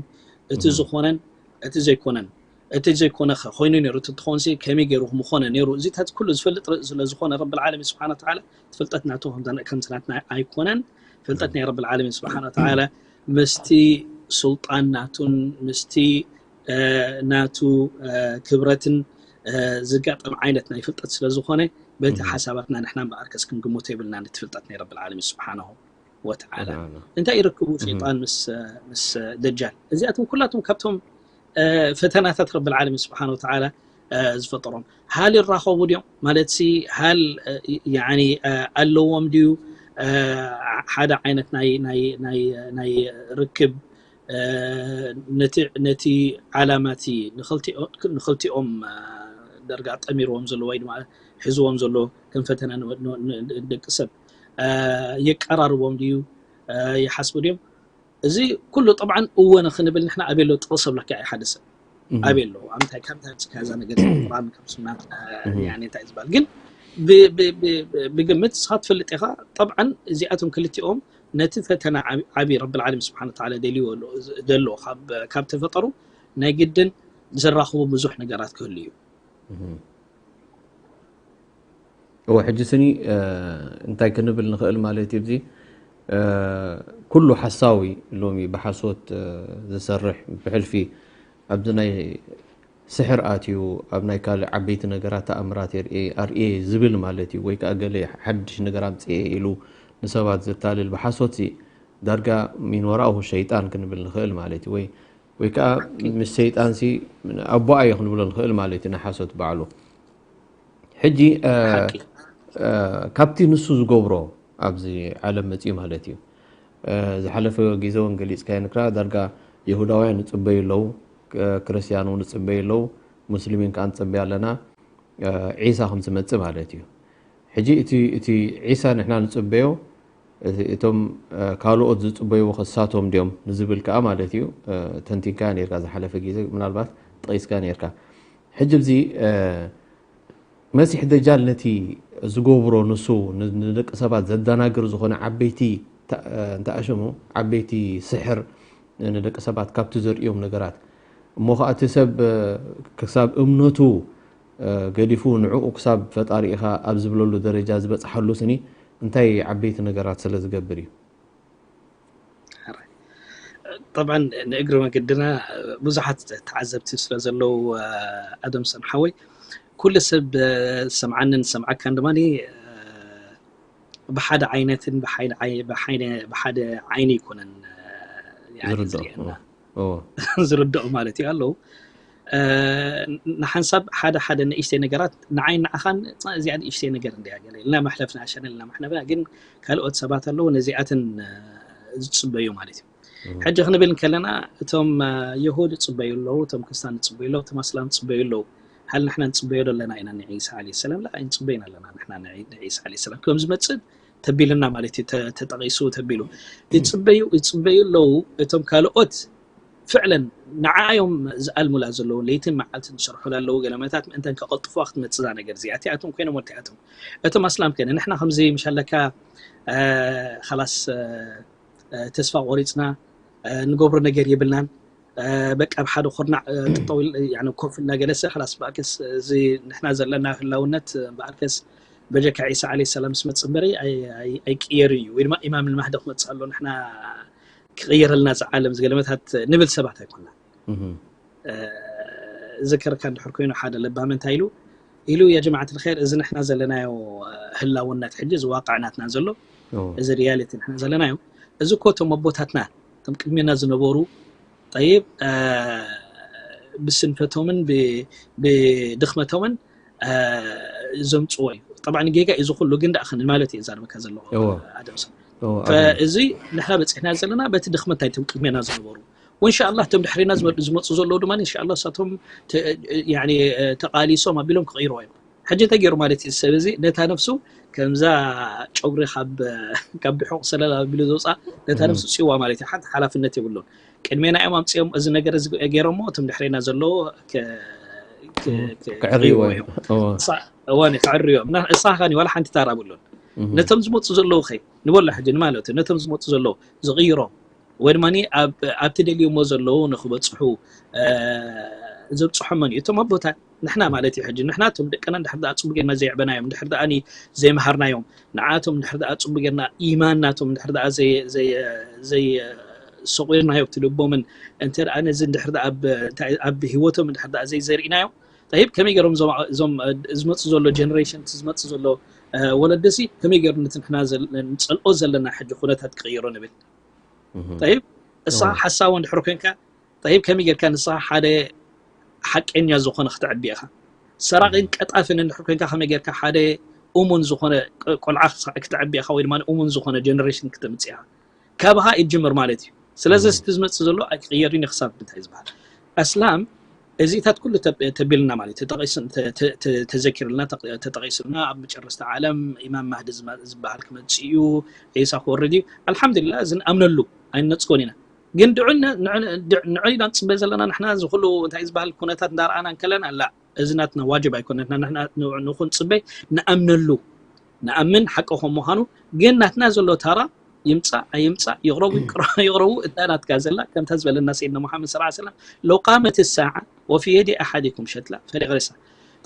እቲ ዝኾነን እቲ ዘይኮነን እቲ ዘይኮነ ኸ ኮይኑ ነይሩ እቲ እንትኾንሲ ከመይ ገይሩ ምኾነ ነይሩ እዚታት ኩሉ ዝፈልጥ ርእሲ ስለ ዝኾነ ረብል ዓለሚን ስብሓን ወተዓላ እቲ ፍልጠት ናቱ ከምዚ ከምዚ ናትና ኣይኮነን ፍልጠት ናይ ረብል ዓለሚን ስብሓን ወተዓላ ምስቲ ሱልጣን ናቱን ምስቲ እ፣ ናቱ እ፣ ክብረትን እ፣ ዝጋጠም ዓይነት ናይ ፍልጠት ስለ ዝኾነ በቲ ሓሳባትና ንሕና እምበኣርከስ ክንግምቶ የብልና ነቲ ፍልጠት ናይ ረብል ዓለሚን ስብሓናሁ ወተዓላ እንታይ ይረክቡ ሸይጣን ምስ ምስ ደጃል እዚኣቶም ኩላቶም ካብቶም እ፣ ፈተናታት ረብል ዓለሚን ስብሓን ወተዓላ እ፣ ዝፈጠሮም ሃል ይራኸቡ ድዮም ማለት ሲ ሃል እ፣ ያኒ እ፣ ኣለዎም ድዩ እ፣ ሓደ ዓይነት ናይ ናይ ናይ ናይ ርክብ እ፣ ነቲ ነቲ ዓላማ እቲ ንኽልቲኦ- ንኽልቲኦም እ፣ ደርጋ ጠሚርዎም ዘሎ ወይ ድማ ሒዝዎም ዘሎ ከም ፈተና ን- ን- ን- ደቂ ሰብ እ፣ የቀራርቦም ድዩ እ፣ ይሓስቡ ድዮም እዚ ኩሉ ጠብዓን እወ ንክንብል ንሕና ኣበይ ኣሎ ጥቕስ ኣብለካ እዩ ሓደ ሰብ ኣበይ ኣሎ ኣብ ምንታይ ካብ እንታይ ምፅካ እዛ ነገር ቁርኣን ካብ ሱና እ፣ ያኒ እንታይ ዝበሃል ግን ብ- ብ- ብ- ብ- ብግምት ንስኻ ትፈልጥ ኢኻ ጠብዓን እዚኣቶም ክልቲኦም ነቲ ፈተና ዓብ- ዓብዪ ረብል ዓለሚን ስብሓን ወተዓላ ደልይዎ ኣሎ ዘሎ ካብ ካብ ተፈጠሩ ናይ ግድን ዝራኽቡ ብዙሕ ነገራት ክህሉ እዩ እወ ሕጂ ስኒ እ፣ እንታይ ክንብል ንኽእል ማለት እዩ እዚ እ፣ ኩሉ ሓሳዊ ሎሚ ብሓሶት እ፣ ዝሰርሕ ብሕልፊ ኣብዚ ናይ ስሕር ኣትዩ ኣብ ናይ ካልእ ዓበይቲ ነገራት ተኣምራት የርእየ ኣርእየ ዝብል ማለት እዩ ወይ ከዓ ገለ ሓድሽ ነገር ኣምፅኤ ኢሉ ንሰባት ዘታልል ብሓሶት ሲ ዳርጋ ሚን ወራኡ ሸይጣን ክንብል ንኽእል ማለት እዩ ወይ ወይ ከዓ ምስ ሰይጣን ሲ ኣቦኣ እየ ክንብሎ ንኽእል ማለት እዩ ንሓሶት ባዕሉ ሕጂ እ፣ ሓቂ እ፣ ካብቲ ንሱ ዝገብሮ ኣብዚ ዓለም መጺኡ ማለት እዩ። ዝሓለፈ ግዜ እውን ገሊጽካዮ ነርካ። ዳርጋ ይሁዳውያን ይጽበዩ ኣለዉ፣ ክርስትያን እውን ይጽበዩ ኣለዉ፣ ሙስሊሚን ከኣ ንጽበይ ኣለና። ዒሳ ከም ዝመጽእ ማለት እዩ። ሕጂ እቲ እቲ ዒሳ ንሕና ንጽበዮ፣ እቶም ካልኦት ዝጽበይዎ ከሳቶም ድዮም ንዝብል ከኣ ማለት እዩ። ተንቲንካ ነርካ ዝሓለፈ ግዜ፣ ምናልባት ጠቒስካ ነርካ። ሕጂ እዚ መሲሕ ደጃል ነቲ ዝገብሮ ንሱ ንደቂ ሰባት ዘደናግር ዝኾነ ዓበይቲ እንተኣሸሙ፣ ዓበይቲ ስሕር ንደቂ ሰባት ካብቲ ዘርእዮም ነገራት እሞ ኸዓ እቲ ሰብ ክሳብ እምነቱ ገዲፉ ንዕኡ ክሳብ ፈጣሪ ኢኻ ኣብ ዝብለሉ ደረጃ ዝበፅሓሉ ስኒ እንታይ ዓበይቲ ነገራት ስለ ዝገብር እዩ? طبعا ንእግሪ መገድና ብዙሓት ተዓዘብቲ ስለ ዘለዉ ኣደም ሰን ሓወይ ኩሉ ሰብ ዝሰምዓንን ዝሰምዓካን ድማ ብሓደ ዓይነትን ብሓደ ዓይኒ ይኮነን ዝርድኦ ማለት እዩ ኣለዉ ንሓንሳብ ሓደ ሓደ ንእሽተይ ነገራት ንዓይ ንዓኻን እዚኣ ንእሽተይ ነገር እንዲያ ገለ ኢልና መሕለፍና ሸነ ኢልና መሕለፍና ግን ካልኦት ሰባት ኣለዉ ነዚኣትን ዝፅበዩ ማለት እዩ ሕጂ ክንብል እንከለና እቶም የሁድ ይፅበዩ ኣለዉ እቶም ክርስታን ይፅበዩ ኣለዉ እቶም ኣስላም ይፅበዩ ኣለዉ ሃል ንሕና ንፅበዮ ኣለና ኢና ንዒሳ ለ ሰላም ላ ኣይንፅበይን ኣለና ንሕና ንዒሳ ለ ሰላም ከም ዝመፅእ ተቢልና ማለት እዩ ተጠቂሱ ተቢሉ ይፅበዩ ይፅበዩ ኣለዉ እቶም ካልኦት ፍዕለን ንዓዮም ዝኣልሙላ ዘለዉ ለይትን መዓልትን ዝሰርሑላ ኣለዉ ገለመታት ምእንተን ከቐልጥፉዋ ክትመፅዛ ነገር እዚኣ እቲኣቶም ኮይኖም ወልቲኣቶም እቶም ኣስላም ከነ ንሕና ከምዚ ምሻለካ ከላስ ተስፋ ቆሪፅና ንገብሮ ነገር የብልናን በቃ ኣብ ሓደ ኩርናዕ ጠጠው ኮፍ ኢልና ገለሰ ከላስ በኣርከስ እዚ ንሕና ዘለና ህላውነት በኣርከስ በጀካ ዒሳ ዓለ ሰላም ምስ መፅእ እምበሪ ኣይቅየር እዩ ወይ ድማ ኢማም ልማህዲ ክመፅእ ኣሎ ንሕና ክቕየረልና ዝዓለም ዝገለመታት ንብል ሰባት ኣይኮና ዝከርካ እንድሕር ኮይኑ ሓደ ለባም እንታይ ኢሉ ኢሉ ያ ጀማዓት ልኸይር እዚ ንሕና ዘለናዮ ህላውነት ሕጂ እዚ ዋቅዕ ናትና ዘሎ እዚ ሪያሊቲ ንሕና ዘለናዮ እዚ እኮ እቶም ኣቦታትና እቶም ቅድሜና ዝነበሩ ጠይብ ብስንፈቶምን ብድኽመቶምን ዘምፅዎ እዩ ጠብዓ ጌጋ እዩ ዝኩሉ ግን ደኣ ክንል ማለት እዩ ዛርበካ ዘለኹ ኣደምሰ እዚ ንሕና በፂሕና ዘለና በቲ ድኽመት ኣይቶም ቅድሜና ዝነበሩ ወንሻ ኣላ እቶም ድሕሪና ዝመፁ ዘለዉ ድማ እንሻ ኣላ እሳቶም ተቃሊሶም ኣቢሎም ክቕይርዎ እዮም ሕጂ እንታይ ገይሩ ማለት እዩ ሰብ እዚ ነታ ነፍሱ ከምዛ ጨጉሪ ካብ ካብ ብሑቕ ሰለል ኣቢሉ ዘውፃ ነታ ነፍሱ ፅዋ ማለት እዩ ሓንቲ ሓላፍነት የብሉን ቅድሜና እዮም ኣምፅኦም እዚ ነገር እዚ ገይሮሞ እቶም ድሕሬና ዘለዉ ክዕርዎ እዮም እዋን ክዕርዮ እሳ ኸኒ ዋላ ሓንቲ ታራ ብሉን ነቶም ዝመፁ ዘለዉ ኸ ንበሎ ሕጂ ንማለት እዩ ነቶም ዝመፁ ዘለዉ ዝቕይሮም ወይ ድማ ኣብቲ ደልዮሞ ዘለዉ ንክበፅሑ ዘብፅሖመን እዩ እቶም ኣቦታት ንሕና ማለት እዩ ሕጂ ንሕና እቶም ደቅና እንድሕር ደኣ ፅቡቅ ጌርና ዘየዕበናዮም እንድሕር ደኣ ዘይመሃርናዮም ንዓቶም እንድሕር ደኣ ፅቡቅ ጌርና ኢማን ናቶም እንድሕር ደኣ ዘይሰቂርናዮ ኣብቲ ልቦምን እንተ ደኣ ነዚ እንድሕር ደኣ ኣብ ህይወቶም እንድሕር ደኣ ዘይዘርኢናዮም ጠይብ ከመይ ገይሮም እዞም ዝመፁ ዘሎ ጀነሬሽን ዝመፁ ዘሎ ወለዲ ሲ ከመይ ገይሩ ነቲ ንሕና ንፀልኦ ዘለና ሕጂ ኩነታት ክቕይሮ ንብል ጠይብ እሳ ሓሳዊ እንድሕር ኮንካ ጠይብ ከመይ ጌርካ ንስኻ ሓደ ሓቀኛ ዝኾነ ክትዕቢ ኢኻ ሰራቂን ቀጣፍን እንድሕር ኮንካ ከመይ ጌርካ ሓደ እሙን ዝኾነ ቆልዓ ክትዕቢ ኢኻ ወይ ድማ እሙን ዝኾነ ጀነሬሽን ክተምፅእ ኢኻ ካብኻ ይጅምር ማለት እዩ ስለዚ ስቲ ዝመፅእ ዘሎ ኣይክቅየር እዩ ክሳብ እንታይ ዝበሃል ኣስላም እዚታት ኩሉ ተቢልና ማለት እዩ ተዘኪርልና ተጠቂስልና ኣብ መጨረስታ ዓለም ኢማም ማህዲ ዝበሃል ክመፅእ እዩ ዒሳ ክወርድ እዩ ኣልሓምዱሊላ እዚ ንኣምነሉ ኣይንነፅጎን ኢና ግን ድዑ ንዑ ኢና ንፅበ ዘለና ንሕና እዚ ኩሉ እንታይ ዝበሃል ኩነታት እንዳረኣና እንከለና ላ እዚ ናትና ዋጅብ ኣይኮነትና ንሕና ንኹን ፅበይ ንኣምነሉ ንኣምን ሓቂ ከም ምዃኑ ግን ናትና ዘሎ ታራ ይምፃእ ኣይምፃእ ይቕረቡ ይቕረቡ እታ ናትካ ዘላ ከምታ ዝበለና ሰይድና ሙሓመድ ስላ ሰለም ለው ቃመት ሰዓ ወፊ የዲ ኣሓዲኩም ሸትላ ፈሊቕሬሳ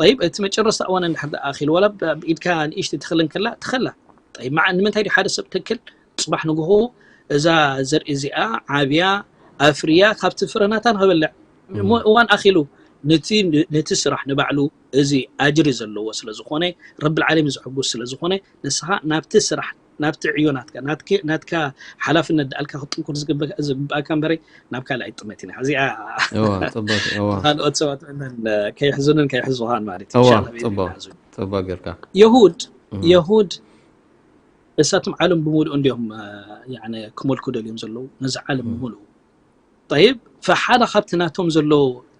ጠይብ እቲ መጨረስታ እዋን እንድሕር ደኣ ኣኺል ወላ ብኢድካ ንእሽቲ ትኽል እንከላ ትኸላ ጠይብ ንምንታይ ድዩ ሓደ ሰብ ትክል ፅባሕ ንግሆ እዛ ዘርኢ እዚኣ ዓብያ ኣፍርያ ካብቲ ፍረናታ ንኽበልዕ እሞ እዋን ኣኺሉ ነቲ ስራሕ ንባዕሉ እዚ ኣጅሪ ዘለዎ ስለ ዝኾነ ረብል ዓለሚን ዝሕጉስ ስለ ዝኾነ ንስኻ ናብቲ ስራሕ ናብቲ ዕዮ ናትካ ናትካ ሓላፍነት ደኣልካ ክጥንኩር ዝግብኣካ እምበረይ ናብ ካልእ ኣይጥመት ኢና እዚኣ ካልኦት ሰባት ከይሕዙንን ከይሕዙኻን ማለት እዩ ፅባ ጌርካ የሁድ የሁድ እሳቶም ዓለም ብምሉኡ እንዲዮም ያኒ ክመልኩ ደልዮም ዘለዉ ነዚ ዓለም ብምሉኡ። ጠይብ ፈሓደ ካብቲ ናቶም ዘሎ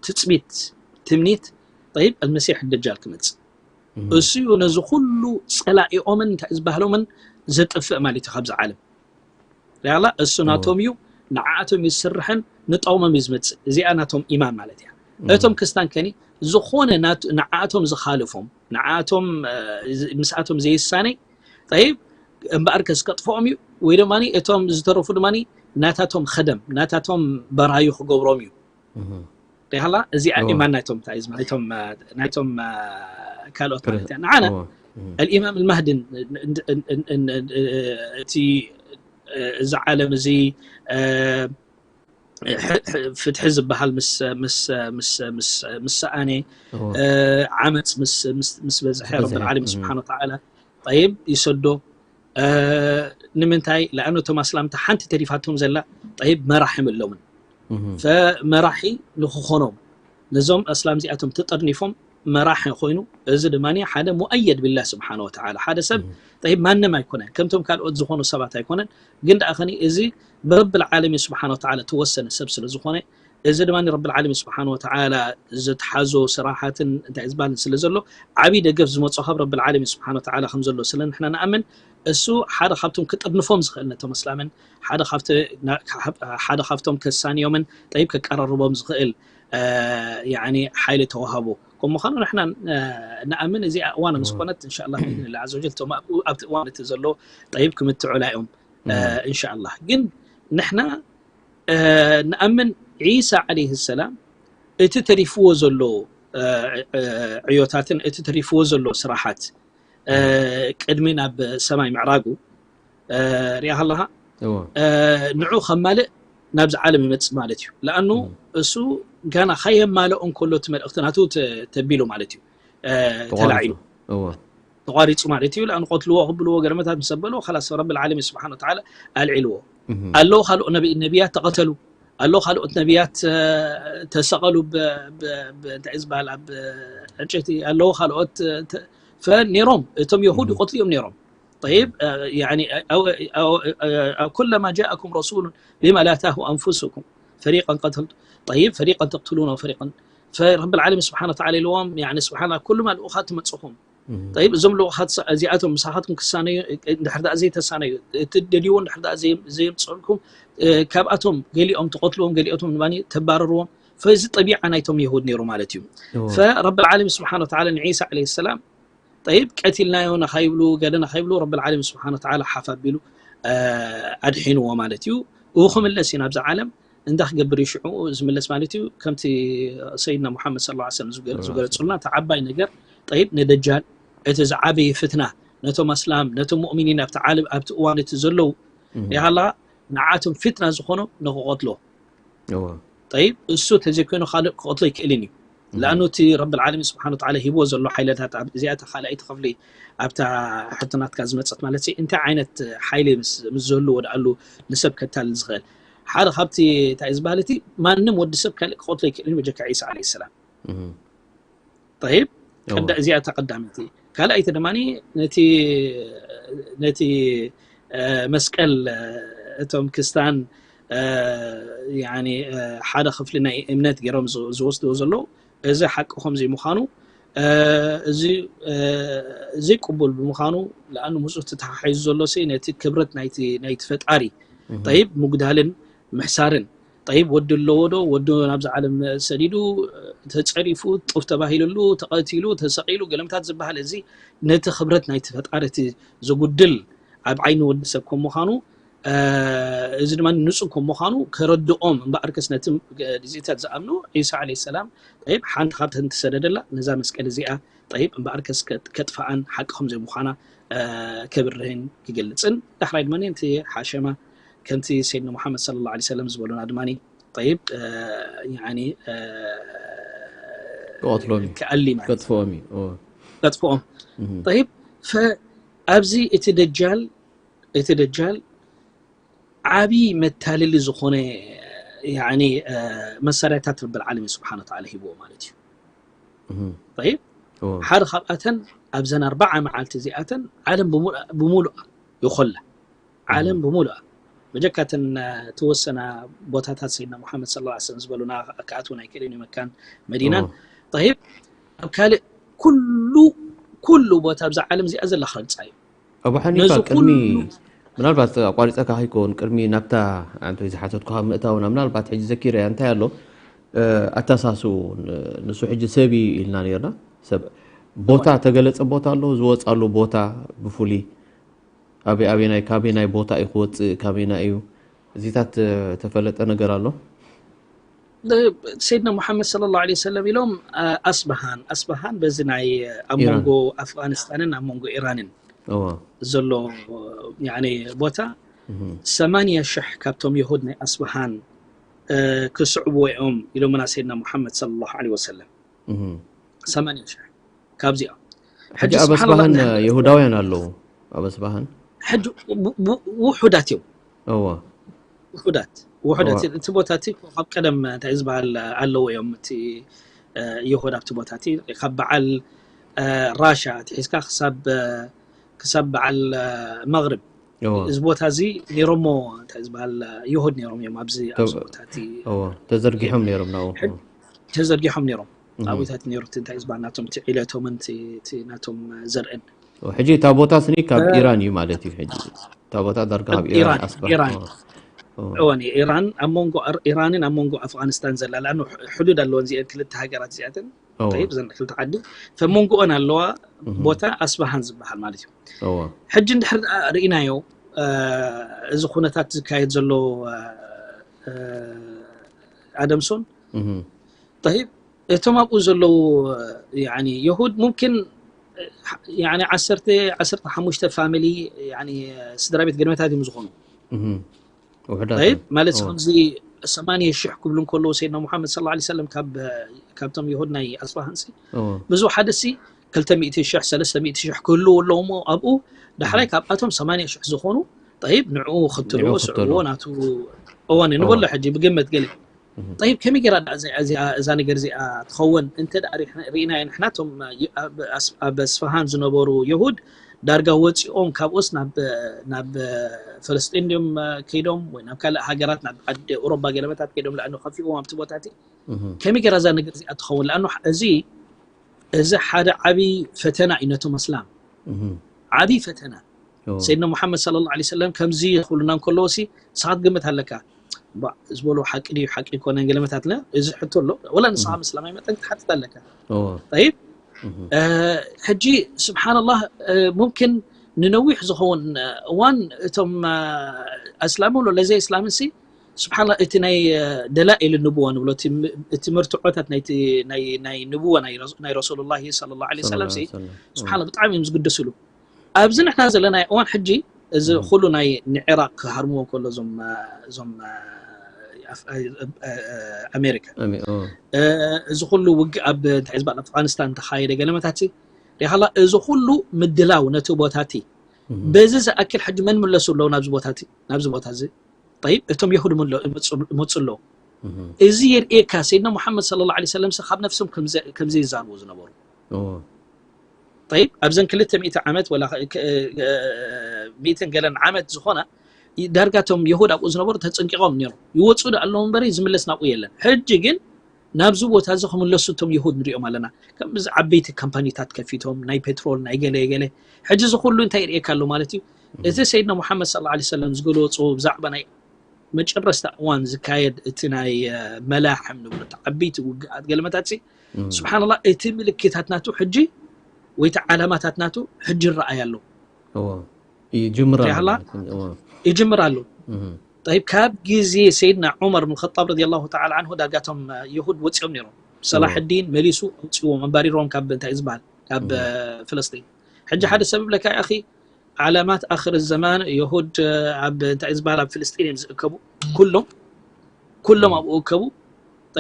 ትፅቢት ትምኒት ጠይብ ኣልመሲሕ ደጃል ክመፅእ እሱ እዩ ነዚ ኩሉ ፀላኢኦምን እንታይ ዝበሃሎምን ዘጥፍእ ማለት እዩ ካብዚ ዓለም። ሪኣላ እሱ ናቶም እዩ፣ ንዓኣቶም እዩ ዝስርሕን ንጠቕሞም እዩ ዝመፅእ። እዚኣ ናቶም ኢማን ማለት እያ። እቶም ክስታን ከኒ ዝኾነ ንዓኣቶም ዝኻልፎም ንዓኣቶም ምስኣቶም ዘይሳነይ ጠይብ እምበኣር ከስከጥፍኦም እዩ ወይ ድማ እቶም ዝተረፉ ድማ ናታቶም ኸደም ናታቶም በራዩ ክገብሮም እዩ። ሪሃላ እዚኣ ኢማን ናይቶም እንታይ ዝማ ናይቶም ናይቶም ካልኦት ማለት እያ። ንዓና الإمام المهدي እቲ እዚ ዓለም እዚ ፍትሒ ዝበሃል ምስ ምስ ምስ ምስ ምስ ሰኣነ ዓመፅ ምስ ምስ ምስ በዝሐ ረብል ዓለሚን ስብሓን ወተዓላ ጠይብ ይሰዶ። ንምንታይ ለኣኑ እቶም ኣስላምቲ ሓንቲ ተሪፋቶም ዘላ ጠይብ መራሒ የብሎምን። ፈመራሒ ንክኾኖም ነዞም ኣስላም እዚኣቶም ተጠርኒፎም መራሒ ኮይኑ እዚ ድማ ሓደ ሙኣየድ ቢላህ ስብሓን ወተዓላ ሓደ ሰብ ጠይብ ማንም ኣይኮነን ከምቶም ካልኦት ዝኾኑ ሰባት ኣይኮነን። ግን ደኣ ኸኒ እዚ ብረብል ዓለሚን ስብሓን ወተዓላ ተወሰነ ሰብ ስለ ዝኾነ እዚ ድማ ረብል ዓለሚን ስብሓን ወተዓላ ዝተሓዞ ስራሓትን እንታይ ዝበሃልን ስለ ዘሎ ዓብዪ ደገፍ ዝመፆ ካብ ረብል ዓለሚን ስብሓን ወተዓላ ከም ዘሎ ስለ ንሕና ንኣምን እሱ ሓደ ካብቶም ክጥርንፎም ዝኽእል ነቶም ኣስላምን ሓደ ካብቶም ከሳንዮምን ጠይብ ከቀራርቦም ዝኽእል ያኒ ሓይሊ ተዋሃቦ ከም ምዃኑ ንሕና ንኣምን። እዚኣ እዋን ምስ ኮነት እንሻላ ብኢዝንላ ዓዘ ወጀል እቶም ኣብቲ እዋን እቲ ዘሎ ጠይብ ክምትዑላ እዮም እንሻላ። ግን ንሕና ንኣምን ዒሳ ዓለይህ ሰላም እቲ ተሪፍዎ ዘሎ ዕዮታትን እቲ ተሪፍዎ ዘሎ ስራሓት ቅድሚ ናብ ሰማይ ምዕራጉ ሪኣ ከለኻ ንዑ ከማልእ ናብዚ ዓለም ይመፅእ ማለት እዩ። ለኣኑ እሱ ጋና ከየማልኦ እንከሎ እቲ መልእኽቲ ናቱ ተቢሉ ማለት እዩ ተላዒሉ ተቋሪፁ ማለት እዩ። ለኣኑ ቆትልዎ ክብልዎ ገለመታት ምስ ኣበልዎ ከላስ ረብል ዓለሚን ስብሓን ወተዓላ ኣልዒልዎ። ኣለዉ ካልኦ ነቢያት ተቐተሉ ኣለዉ ካልኦት ነቢያት ተሰቐሉ እንታይ ዝበሃል ኣብ ዕንጨይቲ ኣለዉ ካልኦት ፈነይሮም እቶም የሁድ ይቆትሉ እዮም ነይሮም። طيب يعني أو أو أو كلما جاءكم رسول بما لا تهوى أنفسكم فريقا قتلتم طيب فريقا تقتلون وفريقا فرب العالمين سبحانه وتعالى ኢልዎም يعني سبحان ኩሉማ ልኡኻት ትመፅኹም طيب እዞም ልኡኻት እዚኣቶም ምሳኻትኩም ክሳነዩ እንድሕር ደኣ ዘይተሳነዩ እቲ ደልይዎ እንድሕር ደኣ ዘየምፅእልኩም ካብኣቶም ገሊኦም ትቆትልዎም ገሊኦቶም ድማ ተባረርዎም። ፈዚ ጠቢዓ ናይቶም የሁድ ነይሩ ማለት እዩ። فرب العالمين سبحانه وتعالى ንዒሳ عليه السلام ጠይብ ቀቲልናዮ ነኻይብሉ ገለ ነኻይብሉ ረብል ዓለሚን ስብሓን ወተዓላ ሓፍ ኣቢሉ ኣድሒንዎ ማለት እዩ። እው ክምለስ እዩ ናብዚ ዓለም እንዳ ክገብር እዩ ሽዑ ዝምለስ ማለት እዩ። ከምቲ ሰይድና ሙሓመድ ስለ ላ ሰለም ዝገለፁልና እቲ ዓባይ ነገር ጠይብ ንደጃል እቲ ዝዓበየ ፍትና ነቶም ኣስላም ነቶም ሙእሚኒን ኣብቲ ዓለም ኣብቲ እዋን እቲ ዘለዉ ይሃላ ንዓቶም ፊትና ዝኾኖም ንክቐትሎ ጠይብ እሱ ተዘይኮይኑ ካልእ ክቐትሎ ይክእልን እዩ። ለኣኑ እቲ ረብል ዓለሚን ስብሓን ወተዓላ ሂብዎ ዘሎ ሓይለታት እዚኣታ ካልኣይቲ ክፍሊ ኣብታ ሕቶ ናትካ ዝመፀት ማለት እንታይ ዓይነት ሓይሊ ምስ ዝህልዎ ደኣሉ ንሰብ ከታልል ዝኽእል ሓደ ካብቲ እንታይ ዝበሃል እቲ ማንም ወዲ ሰብ ካልእ ክቐትሎ ይክእልን እዩ በጀካ ዒሳ ዓለይሂ ሰላም። ጠይብ ቀዳ እዚኣ እታ ቀዳመይቲ ካልኣይቲ ድማ ነቲ ነቲ መስቀል እቶም ክስታን ሓደ ክፍሊ ናይ እምነት ገይሮም ዝወስድዎ ዘለዉ እዚ ሓቂ ከም ዘይምዃኑ እዚ ዘይቅቡል ብምዃኑ ለኣኑ ምስኡ ተተሓሒዙ ዘሎ ነቲ ክብረት ናይቲ ፈጣሪ ጠይብ ምጉዳልን ምሕሳርን ጠይብ ወዲ ኣለዎ ዶ ወዲ ናብዚ ዓለም ሰዲዱ ተፀሪፉ ጡፍ ተባሂልሉ ተቐቲሉ ተሰቒሉ ገለምታት ዝበሃል እዚ ነቲ ክብረት ናይቲ ፈጣሪ እቲ ዝጉድል ኣብ ዓይኒ ወዲ ሰብ ከም ምዃኑ እዚ ድማ ንፁህ ከም ምዃኑ ከረድኦም እምበኣርከስ ነቲ ግዜታት ዝኣምኑ ዒሳ ዓለይሂ ሰላም ጠይብ ሓንቲ ካብተን ትሰደደላ ነዛ መስቀል እዚኣ ጠይብ እምበኣርከስ ከጥፍኣን ሓቂ ከም ዘይምዃና ከብርህን ክገልፅን ዳሕራይ ድማ እቲ ሓሸማ ከምቲ ሰይድና ሙሓመድ صلى الله عليه وسلم ዝበሉና ድማ ጠይብ ያኒ ክቐትሎም እዩ ክኣሊ ማለት ከጥፍኦም እዩ እወ። ከጥፍኦም ጠይብ ፈ ኣብዚ እቲ ደጃል እቲ ደጃል ዓብዪ መታለሊ ዝኾነ ያኒ መሳርያታት ረብል ዓለሚን ስብሓን ወተዓላ ሂብዎ ማለት እዩ። ጠይብ እወ። ሓደ ካብኣተን ኣብዘን ኣርባዓ መዓልቲ እዚኣተን ዓለም ብሙሉኣ ይኾላ ዓለም ብምሉኣ በጀካተን ተወሰና ቦታታት ሰይድና ሙሓመድ ስለ ላ ሰለም ዝበሉና ክኣትውን ኣይክእልን እዩ መካን መዲናን ጠይብ ኣብ ካልእ ኩሉ ኩሉ ቦታ ኣብዛ ዓለም እዚኣ ዘላ ክረግፃ እዩ ኣቡ ሓኒፋ ቅድሚ ምናልባት ኣቋሪፀካ ከይኮን ቅድሚ ናብታ ኣንተ ዝሓተትኩካ ምእታውና ምናልባት ሕጂ ዘኪረ እንታይ ኣሎ ኣተሳስኡ ንሱ ሕጂ ሰብ ኢልና ነርና ሰብ ቦታ ተገለፀ ቦታ ኣሎ ዝወፃሉ ቦታ ብፍሉይ ኣበይ ኣበይናይ ካበይናይ ቦታ እዩ ክወፅእ ካበይና እዩ እዚታት ተፈለጠ ነገር ኣሎ ሰይድና ሙሓመድ ስለ ላ ሰለም ኢሎም ኣስበሃን ኣስበሃን በዚ ናይ ኣብ መንጎ ኣፍጋኒስታንን ኣብ መንጎ ኢራንን ዘሎ ቦታ ሰማንያ ሽሕ ካብቶም የሁድ ናይ ኣስበሃን ክስዕቡ እዮም ኢሎምና ሰይድና ሙሓመድ ስለ ላ ወሰለም ሰማንያ ሽሕ ካብዚኦም ሕጂ ኣብ ኣስበሃን የሁዳውያን ኣለዉ ኣብ ኣስበሃን ውሑዳት እዮም እዋ ውሑዳት ውሑዳት እቲ ቦታ እቲ ካብ ቀደም እንታይ ዝበሃል ኣለዎ እዮም እቲ ይሁድ ኣብቲ ቦታ እቲ ካብ በዓል ራሻ ትሒዝካ ክሳብ ክሳብ በዓል መግርብ እዚ ቦታ እዚ ነይሮሞ እንታይ ዝበሃል ይሁድ ነይሮም እዮም ኣብዚ ኣብዚ ቦታ እቲ ተዘርጊሖም ነይሮም ናብኡ ተዘርጊሖም ነይሮም ኣብታት ነይሩ እንታይ ዝበሃል ናቶም ዕለቶምን ናቶም ዘርእን ሕጂ እታ ቦታ ስኒ ካብ ኢራን እዩ ማለት እዩ ሕጂ እታ ቦታ ዳርጋ ካብ ኢራን ኣስባ ኢራን እወን ኢራን ኣብ መንጎ ኢራንን ኣብ መንጎ ኣፍጋኒስታን ዘላ ኣ ሕዱድ ኣለወን ዚአን ክልተ ሃገራት ዚኣተን ይብ ዘን ክልተ ዓዲ ፈመንጎኦን ኣለዋ ቦታ ኣስባሃን ዝበሃል ማለት እዩ ሕጂ እንድሕር ርኢናዮ እዚ ኩነታት ዝካየድ ዘሎ ኣደምሶን ይብ እቶም ኣብኡ ዘለዉ የሁድ ሙምኪን ዓሰርተ ዓሰርተ ሓሙሽተ ፋሚሊ ስድራ ቤት ገድመታት እዮም ዝኾኑ ማለት ከምዚ ሰማንየ ሽሕ ክብሉ እንከለዉ ሰይድና ሙሓመድ ስለ ላ ሰለም ካብቶም የሁድ ናይ ኣስፋሃንሲ ብዙ ሓደ ሲ ክልተ ሚእቲ ሽሕ ሰለስተ ሚእቲ ሽሕ ክህልዉ ኣለዉ እሞ ኣብኡ ዳሕራይ ካብኣቶም ሰማንየ ሽሕ ዝኾኑ ይብ ንዕኡ ክትልዎ ስዕዎ ናቱ እዋን ንበሎ ሕጂ ብግመት ገለ ይብ ከመይ ገይራ እዛ ነገር እዚኣ ትኸውን እንተ ርኢናዮ ንሕና ቶም ኣብ ኣስፋሃን ዝነበሩ የሁድ ዳርጋ ወፂኦም ካብኡስ ናብ ፈለስጢን ድዮም ከይዶም ወይ ናብ ካልእ ሃገራት ናብ ዓዲ ኡሮባ ገለመታት ከይዶም ለኣኑ ከፊዎም ኣብቲ ቦታ እቲ ከመይ ገይራ እዛ ነገር እዚኣ ትኸውን ለኣኑ እዚ እዚ ሓደ ዓብዪ ፈተና እዩ ነቶም ኣስላም ዓብዪ ፈተና ሰይድና ሙሓመድ ስለ ላ ሰለም ከምዚ ክብሉና እንከለዎ ሲ ንስኻ ትግምት ኣለካ ዝበሎ ሓቂ ድዩ ሓቂ ይኮነን ገለመታት እዚ ሕቶ ኣሎ ወላ ንስኻ ምስላማይ መጠን ክትሓትት ኣለካ ይብ ሕጂ ስብሓንላህ ሙምኪን ንነዊሕ ዝኸውን እዋን እቶም ኣስላም ሎ ለዘይ እስላምን ሲ ስብሓን እቲ ናይ ደላኢል ንብዋ ንብሎ እቲ መርትዖታት ናይ ንብዋ ናይ ረሱሉላ ስለ ላ ሰለም ስብሓን ብጣዕሚ እዮም ዝግደስሉ ኣብዚ ንሕና ዘለና እዋን ሕጂ እዚ ኩሉ ናይ ንዕራቅ ክሃርምዎ ከሎ እዞም ኣሜሪካ እዚ ኩሉ ውግእ ኣብ እንታይ ዝበሃል ኣፍጋኒስታን ተኻየደ ገለመታት ሪኻላ እዚ ኩሉ ምድላው ነቲ ቦታ እቲ በዚ ዝኣክል ሕጂ መን ምለሱ ኣለዉ ናብዚ ቦታ እቲ ናብዚ ቦታ እዚ ይብ እቶም የሁድ መፁ ኣለዉ እዚ የርእየካ ሰይድና ሙሓመድ ስለ ላ ሰለም ካብ ነፍሶም ከምዘይዛርቡ ዝነበሩ ይብ ኣብዘን ክልተ ሚእቲ ዓመት ወላ ሚእትን ገለን ዓመት ዝኾና ዳርጋቶም የሁድ ኣብኡ ዝነበሩ ተፅንቂቖም ነይሮም ይወፁ ዶ ኣለዉ እምበሪ ዝምለስ ናብኡ የለን ሕጂ ግን ናብዚ ቦታ እዚ ክምለሱ እቶም የሁድ ንሪኦም ኣለና ከምዚ ዓበይቲ ካምፓኒታት ከፊቶም ናይ ፔትሮል ናይ ገለ ገለ ሕጂ እዚ ኩሉ እንታይ ይርእየካ ኣሎ ማለት እዩ እቲ ሰይድና ሙሓመድ ስለ ላ ሰለም ዝገለወፅዎ ብዛዕባ ናይ መጨረስታ እዋን ዝካየድ እቲ ናይ መላሕም ንብሎ ዓበይቲ ውግኣት ገለመታት ስብሓንላ እቲ ምልክታት ናቱ ሕጂ ወይቲ ዓላማታት ናቱ ሕጂ ይረኣይ ኣሎ ይጅምር ኣሎ ይብ ካብ ግዜ ሰይድና ዑመር ብን ጣብ ረ ላ ን ዳርጋቶም የሁድ ወፂኦም ነይሮም ሰላሕዲን መሊሱ ኣውፅዎም ኣባሪሮም ካብ እንታይ ዝበሃል ካብ ፍለስጢን ሕጂ ሓደ ሰብ ብለካ ያ ዓላማት ኣክር ዘማን የሁድ ኣብ እንታይ ዝበሃል ኣብ ፍልስጢን እዮም ዝእከቡ ኩሎም ኩሎም ኣብኡ እከቡ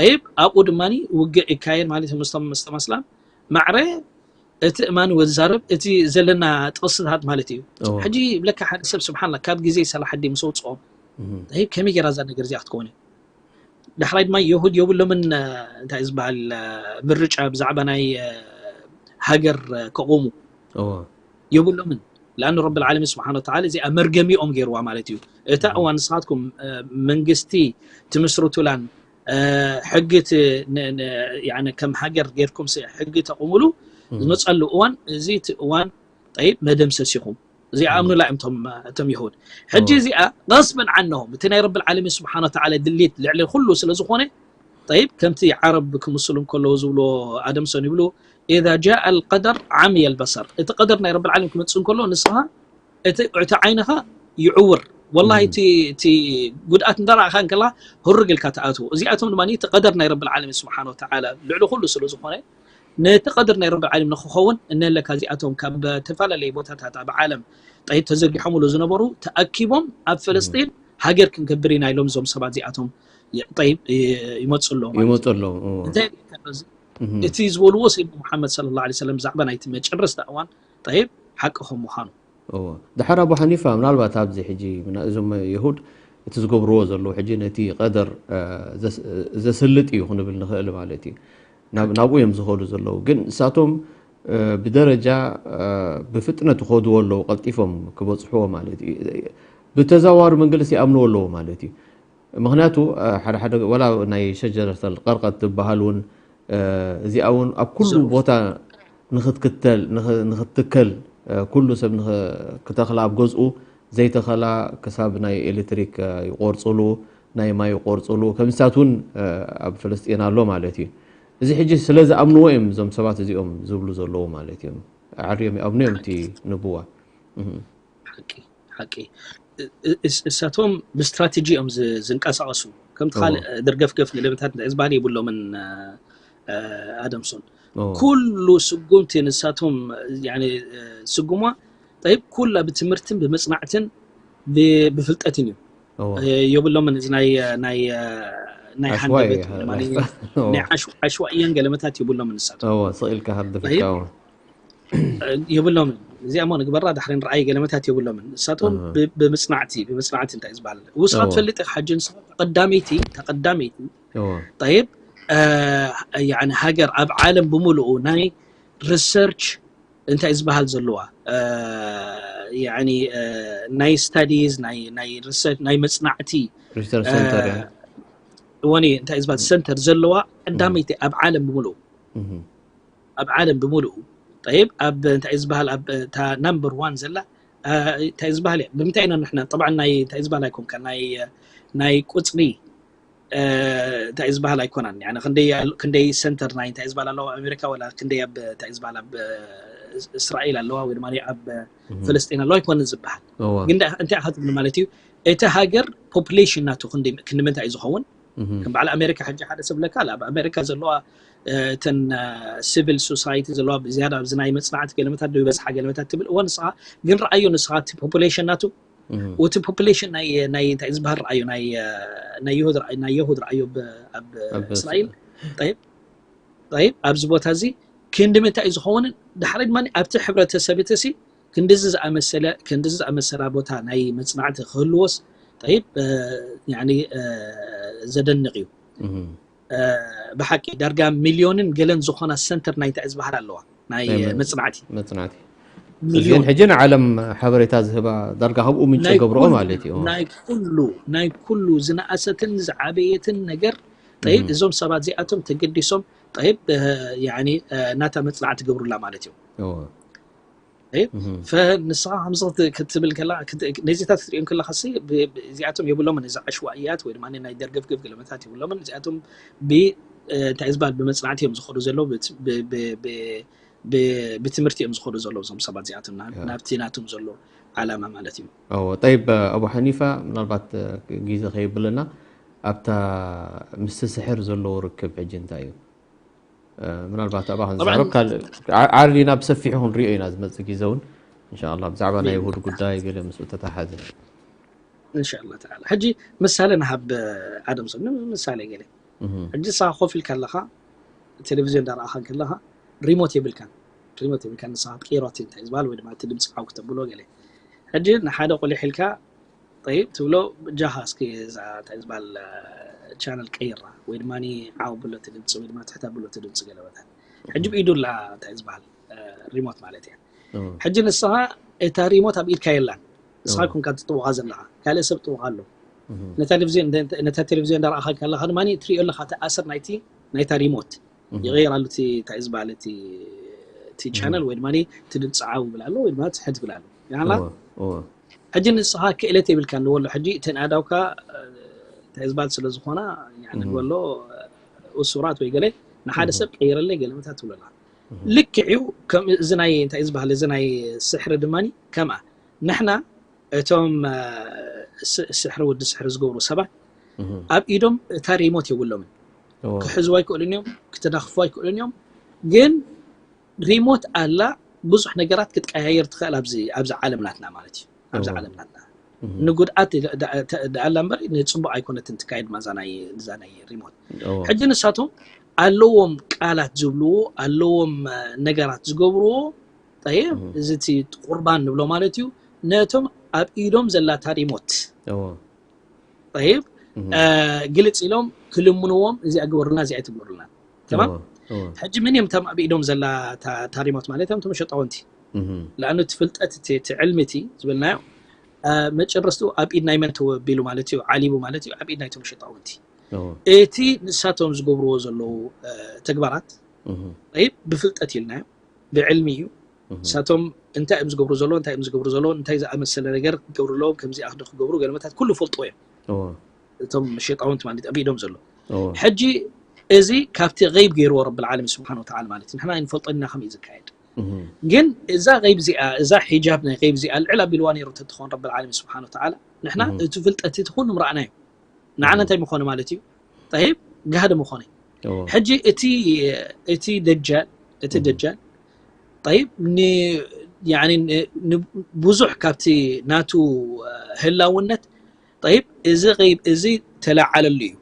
ይብ ኣብኡ ድማ ውግዕ ይካየድ ማለት ምስቶም ምስቶም ኣስላም ማዕረ እቲ እማን ወዛረብ እቲ ዘለና ጥቕስታት ማለት እዩ ሕጂ ብለካ ሓደ ሰብ ስብሓንላ ካብ ግዜ ሰላሓዲ ምስ ኣውፅኦም ይብ ከመይ ገይራ እዛ ነገር እዚኣ ክትከውን ዳሕራይ ድማ የሁድ የብሎምን እንታይ ዝበሃል ምርጫ ብዛዕባ ናይ ሃገር ከቑሙ የብሎምን ለኣኑ ረብል ዓለሚን ስብሓን ወተዓላ እዚኣ መርገሚኦም ገይርዋ ማለት እዩ። እታ እዋን ንስኻትኩም መንግስቲ ትምስርቱላን ሕጊ ከም ሃገር ጌርኩም ሕጊ ተቑምሉ ዝመፀሉ እዋን እዚ እቲ እዋን ጠይብ መደምሰስ ኢኹም። እዚኣ ኣምኑላ እዮም እቶም ይሁድ። ሕጂ እዚኣ غصبا عنهم እቲ ናይ ረቢ ዓለሚን ስብሓን ወተዓላ ድሌት ልዕሊ ኩሉ ስለ ዝኾነ ጠይብ ከምቲ ዓረብ ክምስሉ እንከለዉ ዝብልዎ ኣደምሶን ይብሉ إذا جاء القدر عمي البصر እቲ ቀደር ናይ ረቢ ዓለሚን ክመፅእ እንከሎ ንስኻ እቲ ዓይንኻ ይዕውር ወላ እቲ ጉድኣት እንዳረኣኻ እንከላ ህርግ ኢልካ ትኣትዎ። እዚኣቶም ድማ እቲ ቀደር ናይ ረቢ ዓለሚን ስብሓን ወተዓላ ልዕሊ ኩሉ ስለ ዝኾነ ነቲ ቀድር ናይ ረቢ ዓለም ንክኸውን እነለካ እዚኣቶም ካብ ተፈላለየ ቦታታት ኣብ ዓለም ጠይብ ተዘርጊሖምሉ ዝነበሩ ተኣኪቦም ኣብ ፈለስጢን ሃገር ክንገብር ኢና ኢሎም እዞም ሰባት እዚኣቶም ጠይብ ይመፁ ኣለዉ ማለት እዩ። ይመፁ ኣለዉ። እዎ። እንታይ ሪኢካ እዚ? እህ። እቲ ዝበልዎ ሰይድና ሙሓመድ ሰለላሁ ዐለይሂ ወሰለም ብዛዕባ ናይቲ መጨረስታ እዋን ጠይብ ሓቂ ከም ምዃኑ። እዎ። ድሓር ኣቡ ሓኒፋ ምናልባት ኣብዚ ሕጂ ምና- እዞም የሁድ እቲ ዝገብርዎ ዘለዉ ሕጂ ነቲ ቀደር እ፣ ዘስ- ዘስልጥ እዩ ክንብል ንኽእል ማለት እዩ። ናብ ናብኡ እዮም ዝኸዱ ዘለዉ ግን ንሳቶም እ፣ ብደረጃ እ፣ ብፍጥነት ይኸድዎ ኣለዉ ቀልጢፎም ክበፅሕዎ ማለት እዩ። ብተዘዋዋሪ መንገዲ ይኣምንዎ ኣለዉ ማለት እዩ። ምክንያቱ ሓደ ሓደ ወላ ናይ ሸጀረተል ቀርቀት ትበሃል እውን እዚኣ እውን ኣብ ኩሉ ቦታ ንክትክተል ንክትከል ኩሉ ሰብ ክተክላ ኣብ ገዝኡ ዘይተኸላ ክሳብ ናይ ኤሌክትሪክ ይቆርፅሉ ናይ ማይ ይቆርፅሉ ከምስታት እውን ኣብ ፍልስጤን ኣሎ ማለት እዩ። እዚ ሕጂ ስለ ዝኣምንዎ እዮም እዞም ሰባት እዚኦም ዝብሉ ዘለዉ ማለት እዮም። ዓርዮም ይኣምኑ እዮም እቲ ንብዋ። ሓቂ ሓቂ እሳቶም ብስትራቴጂ እዮም ዝንቀሳቀሱ። ከምቲ ካልእ ደርገፍገፍ ገለመታት እንታይ ዝበሃል የብሎምን። ኣደምሶን ኩሉ ስጉምቲ ንሳቶም ስጉሟ ጠይብ ኩላ ብትምህርትን ብምፅናዕትን ብፍልጠትን እዩ። የብሎምን እዚ ናይ ናይ ናይ ሓንደበት ዓሽዋእየን ገለመታት የብሎምን ንሳቶም። ስቕ ኢልካ ሃርድፍካ የብሎምን። እዚኣ ሞ ንግበራ ዳሕሪ ንርኣይ ገለመታት የብሎምን። ንሳቶም ብምፅናዕቲ ብምፅናዕቲ እንታይ ዝበሃል ውስኻ ትፈልጥ ኢኻ ሓጂ ንስኻ ተቐዳመይቲ ተቐዳመይቲ ጠይብ ሃገር ኣብ ዓለም ብምልኡ ናይ ሪሰርች እንታይ ዝበሃል ዘለዋ ናይ ስታዲዝ ናይ መፅናዕቲ ሪሰርች ሰንተር ወኒ እንታይ ዝበሃል ሰንተር ዘለዋ ቀዳመይቲ ኣብ ዓለም ብምልኡ ኣብ ዓለም ብምልኡ ጠይብ ኣብ እንታይ ዝበሃል ኣብ እታ ናምበር ዋን ዘላ እንታይ ዝበሃል እያ ብምንታይ ኢና ንሕና ጠብዓ ናይ እንታይ ዝበሃል ኣይኮንካ ናይ ቁፅሪ እንታይ ዝበሃል ኣይኮናን ክንደይ ሰንተር ናይ እንታይ ዝበሃል ኣለዋ ኣሜሪካ ወላ ክንደይ ኣብ እንታይ ዝበሃል ኣብ እስራኤል ኣለዋ ወይ ድማ ኣብ ፍልስጤን ኣለዋ ኣይኮነን ዝበሃል ግን እንታይ ኢኻ ትብል ማለት እዩ እቲ ሃገር ፖፕሌሽን ናቱ ክንዲ ምንታይ እዩ ዝኸውን ከም በዓል ኣሜሪካ ሕጂ ሓደ ሰብ ለካ ኣብ ኣሜሪካ ዘለዋ እተን ሲቪል ሶሳይቲ ዘለዋ ዝያዳ ኣብዚ ናይ መፅናዕቲ ገለመታት ዶ ይበዝሓ ገለመታት ትብል እወ ንስኻ ግን ረኣዮ ንስኻ እቲ ፖፑሌሽን ናቱ እቲ ፖፑሌሽን ናይ ናይ እንታይ ዝበሃል ረኣዮ ናይ ናይ ይሁድ ረኣዮ ናይ ይሁድ ረኣዮ ኣብ እስራኤል ጠይብ ጠይብ ኣብዚ ቦታ እዚ ክንዲ ምንታይ እዩ ዝኸውን ድሓሪ ድማ ኣብቲ ሕብረተሰብ እቲ ሲ ክንድዚ ዝኣመሰለ ክንድዚ ዝኣመሰላ ቦታ ናይ መፅናዕቲ ክህልዎስ ጠይብ ዘደንቕ እዩ። ብሓቂ ዳርጋ ሚልዮንን ገለን ዝኾና ሰንተር ናይ እንታይ ዝበሃል ኣለዋ ናይ መፅናዕቲ መፅናዕቲ እዚን ሕጂ ንዓለም ሓበሬታ ዝህባ ዳርጋ ካብኡ ምንጭ ገብርኦ ማለት እዩ። ናይ ኩሉ ናይ ኩሉ ዝነኣሰትን ዝዓበየትን ነገር ጠይብ እዞም ሰባት እዚኣቶም ተገዲሶም ጠይብ ናታ መፅናዕቲ ገብሩላ ማለት እዩ። ንስኻ ከምዚ ክትብል ከላ ነዚታት ክትሪኦም ከለካ እዚኣቶም የብሎምን እዚ ዓሽዋእያት ወይ ድማ ናይ ደርገፍገፍ ገለመታት የብሎምን እዚኣቶም እንታይ ዝበሃል ብመፅናዕቲ እዮም ዝኸዱ ዘለዉ ብትምህርቲ እዮም ዝኸዱ ዘለዉ እዞም ሰባት እዚኣቶም ናብቲ ናቶም ዘሎ ዓላማ ማለት እዩ። ጠይብ ኣቡ ሓኒፋ ምናልባት ግዜ ከየብለና ኣብታ ምስቲ ስሕር ዘለዎ ርክብ ሕጂ እንታይ እዩ? ምናልባት ኣብኣ ክንዛረብ ዓርዲና ብሰፊሑ ክንሪኦ ኢና ዝመፅእ ግዜ እውን እንሻላ ብዛዕባ ናይ ይሁድ ጉዳይ ገለ ምስኡ ተተሓዘ እንሻላ ተዓላ ሕጂ ምሳሌ ንሃብ ኣደም ሰብ ምሳሌ ገለ ሕጂ ንስኻ ኮፍ ኢልካ ኣለኻ ቴሌቪዝዮን ዳረኣኻ ከለኻ ሪሞት የብልካን ሪሞት የብልካን ንስኻ ትቅይሮ እንታይ ዝበሃል ወይ ድማ እቲ ድምፂ ዓው ክተብሎ ገለ ሕጂ ንሓደ ቁሊሕ ኢልካ ጠይብ ትብሎ ብጃኻ እስኪ እዛ እንታይ ዝበሃል ቻነል ቀይራ ወይ ድማ ዓው ብሎ እቲ ድምፂ ወይ ድማ ትሕታ ብሎ እቲ ድምፂ ገለበታ ሕጂ ብኢዱ ላ እንታይ ዝበሃል ሪሞት ማለት እያ ሕጂ ንስኻ እታ ሪሞት ኣብ ኢድካ የላን። ንስኻ ኮንካ ትጥውቓ ዘለኻ፣ ካልእ ሰብ ጥውቓ ኣሎ። ነታ ቴሌቪዝዮን እንደ- ነታ ቴሌቪዝዮን እንዳረኣኻ ከለኻ ድማ ትሪኦ ኣለኻ፣ እቲ ኣሰር ናይቲ ናይታ ሪሞት ይቕየር ኣሎ። እቲ እንታይ እዩ ዝበሃል፣ እቲ እቲ ቻነል ወይ ድማ እቲ ድምፂ ዓው ይብል ኣሎ ወይ ድማ ትሕት ይብል ኣሎ። ያላ ሕጂ ንስኻ ክእለት የብልካ ንበሎ። ሕጂ እተን ኣእዳውካ እንታይ ዝበሃል ስለ ዝኾና ንበሎ እሱራት ወይ ገለ ንሓደ ሰብ ቀይረለይ ገለ መታት ትብለላ። ልክዕ እዩ። ከም እዚ ናይ እንታይ ዝበሃል፣ እዚ ናይ ስሕሪ ድማ ከምኣ ንሕና እቶም ስሕሪ ወዲ ስሕሪ ዝገብሩ ሰባት ኣብ ኢዶም እታ ሪሞት የብሎምን። ክሕዝዋ ኣይክእሉን እዮም፣ ክተዳኽፍዋ ኣይክእሉን እዮም። ግን ሪሞት ኣላ፣ ብዙሕ ነገራት ክትቀያየር ትኽእል ኣብዚ ኣብዚ ዓለም ናትና ማለት እዩ። ኣብዚ ዓለም ናትና ንጉድኣት ደኣላ እምበር ንፅቡቅ ኣይኮነትን ትካየድ ማዛ ናይ እዛ ናይ ሪሞት። ሕጂ ንሳቶም ኣለዎም ቃላት ዝብልዎ፣ ኣለዎም ነገራት ዝገብርዎ። ጠይብ፣ እዚ እቲ ቁርባን ንብሎ ማለት እዩ። ነቶም ኣብ ኢዶም ዘላታ ሪሞት ጠይብ ግልፅ ኢሎም ክልምንዎም፣ እዚኣ ግበሩልና፣ እዚኣ ኣይትግበሩልና። ተማም። ሕጂ ምን እዮም እቶም ኣብ ኢዶም ዘላ ታሪሞት ማለት እዮም? እቶም ሸጣውንቲ። ለኣኑ እቲ ፍልጠት እቲ ዕልሚ እቲ ዝበልናዮ መጨረስቱ ኣብ ኢድ ናይ መን ተወቢሉ ማለት እዩ፣ ዓሊቡ ማለት እዩ፣ ኣብ ኢድ ናይቶም ሸጣውንቲ። እቲ ንሳቶም ዝገብርዎ ዘለዉ ተግባራት ብፍልጠት ኢልናዮ፣ ብዕልሚ እዩ። ንሳቶም እንታይ እዮም ዝገብሩ ዘለዉ፣ እንታይ እዮም ዝገብሩ ዘለዉ፣ እንታይ ዝኣመሰለ ነገር ክገብሩ ኣለዎም፣ ከምዚ ኣኽዲ ክገብሩ ገለመታት ኩሉ ፈልጥዎ እዮም። እቶም ሸጣውንቲ ማለት ኣብ ኢዶም ዘሎ። ሕጂ እዚ ካብቲ ገይብ ገይርዎ ረብል ዓለሚን ስብሓን ወተዓላ ማለት እዩ። ንሕና ኣይንፈልጦን ኢና ከመይ እዩ ዝካየድ። ግን እዛ ገይብ እዚኣ፣ እዛ ሒጃብ ናይ ገይብ እዚኣ ልዕል ኣቢልዋ ነይሩ እንተትኸውን ረብል ዓለሚን ስብሓን ወተዓላ፣ ንሕና እቲ ፍልጠት እቲ ኩሉ ምረኣናዮ። ንዓና እንታይ ምኾነ ማለት እዩ? ጠይብ፣ ጋህዲ ምኾነ። ሕጂ እቲ እቲ ደጃል እቲ ደጃል ጠይብ ብዙሕ ካብቲ ናቱ ህላውነት ጠይብ እዚ ገይብ እዚ ተለዓለሉ እዩ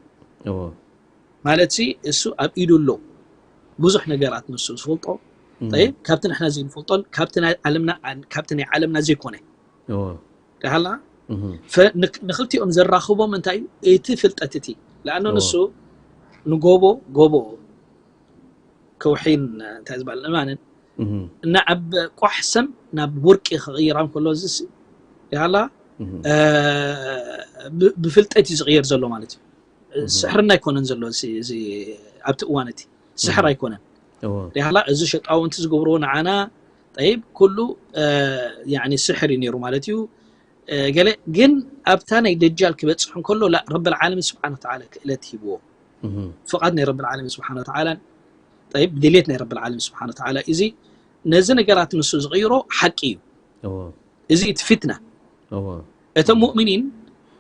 ማለት ሲ እሱ ኣብ ኢዱ ኣሎ። ብዙሕ ነገራት ንሱ ዝፈልጦ ጠይብ ካብቲ ንሕና ዘይንፈልጦን ካብቲ ናይ ዓለምና ዘይኮነ ዳሃላ ንክልቲኦም ዘራኽቦም እንታይ እዩ? እቲ ፍልጠት እቲ ለኣኖ ንሱ ንጎቦ ጎቦ ከውሒን እንታይ ዝበሃል እማንን ናብ ቋሕሰም ናብ ወርቂ ክቕይራ እንከሎ እዚ ዳሃላ ብፍልጠት እዩ ዝቕየር ዘሎ ማለት እዩ። ስሕርና ኣይኮነን ዘሎ እዚ ኣብቲ እዋን እቲ ስሕር ኣይኮነን። ዳሃላ እዚ ሸጣውንቲ ዝገብርዎ ንዓና ጠይብ ኩሉ ስሕር እዩ ነይሩ ማለት እዩ። ገለ ግን ኣብታ ናይ ደጃል ክበፅሕ እንከሎ ረብል ዓለሚን ስብሓን ወተዓላ ክእለት ሂብዎ። ፍቓድ ናይ ረብል ዓለሚን ስብሓን ወተዓላ ጠይብ ድሌት ናይ ረብል ዓለሚን ስብሓን ወተዓላ እዚ ነዚ ነገራት ንሱ ዝቕይሮ ሓቂ እዩ። እዚ እቲ ፊትና እቶም ሙእሚኒን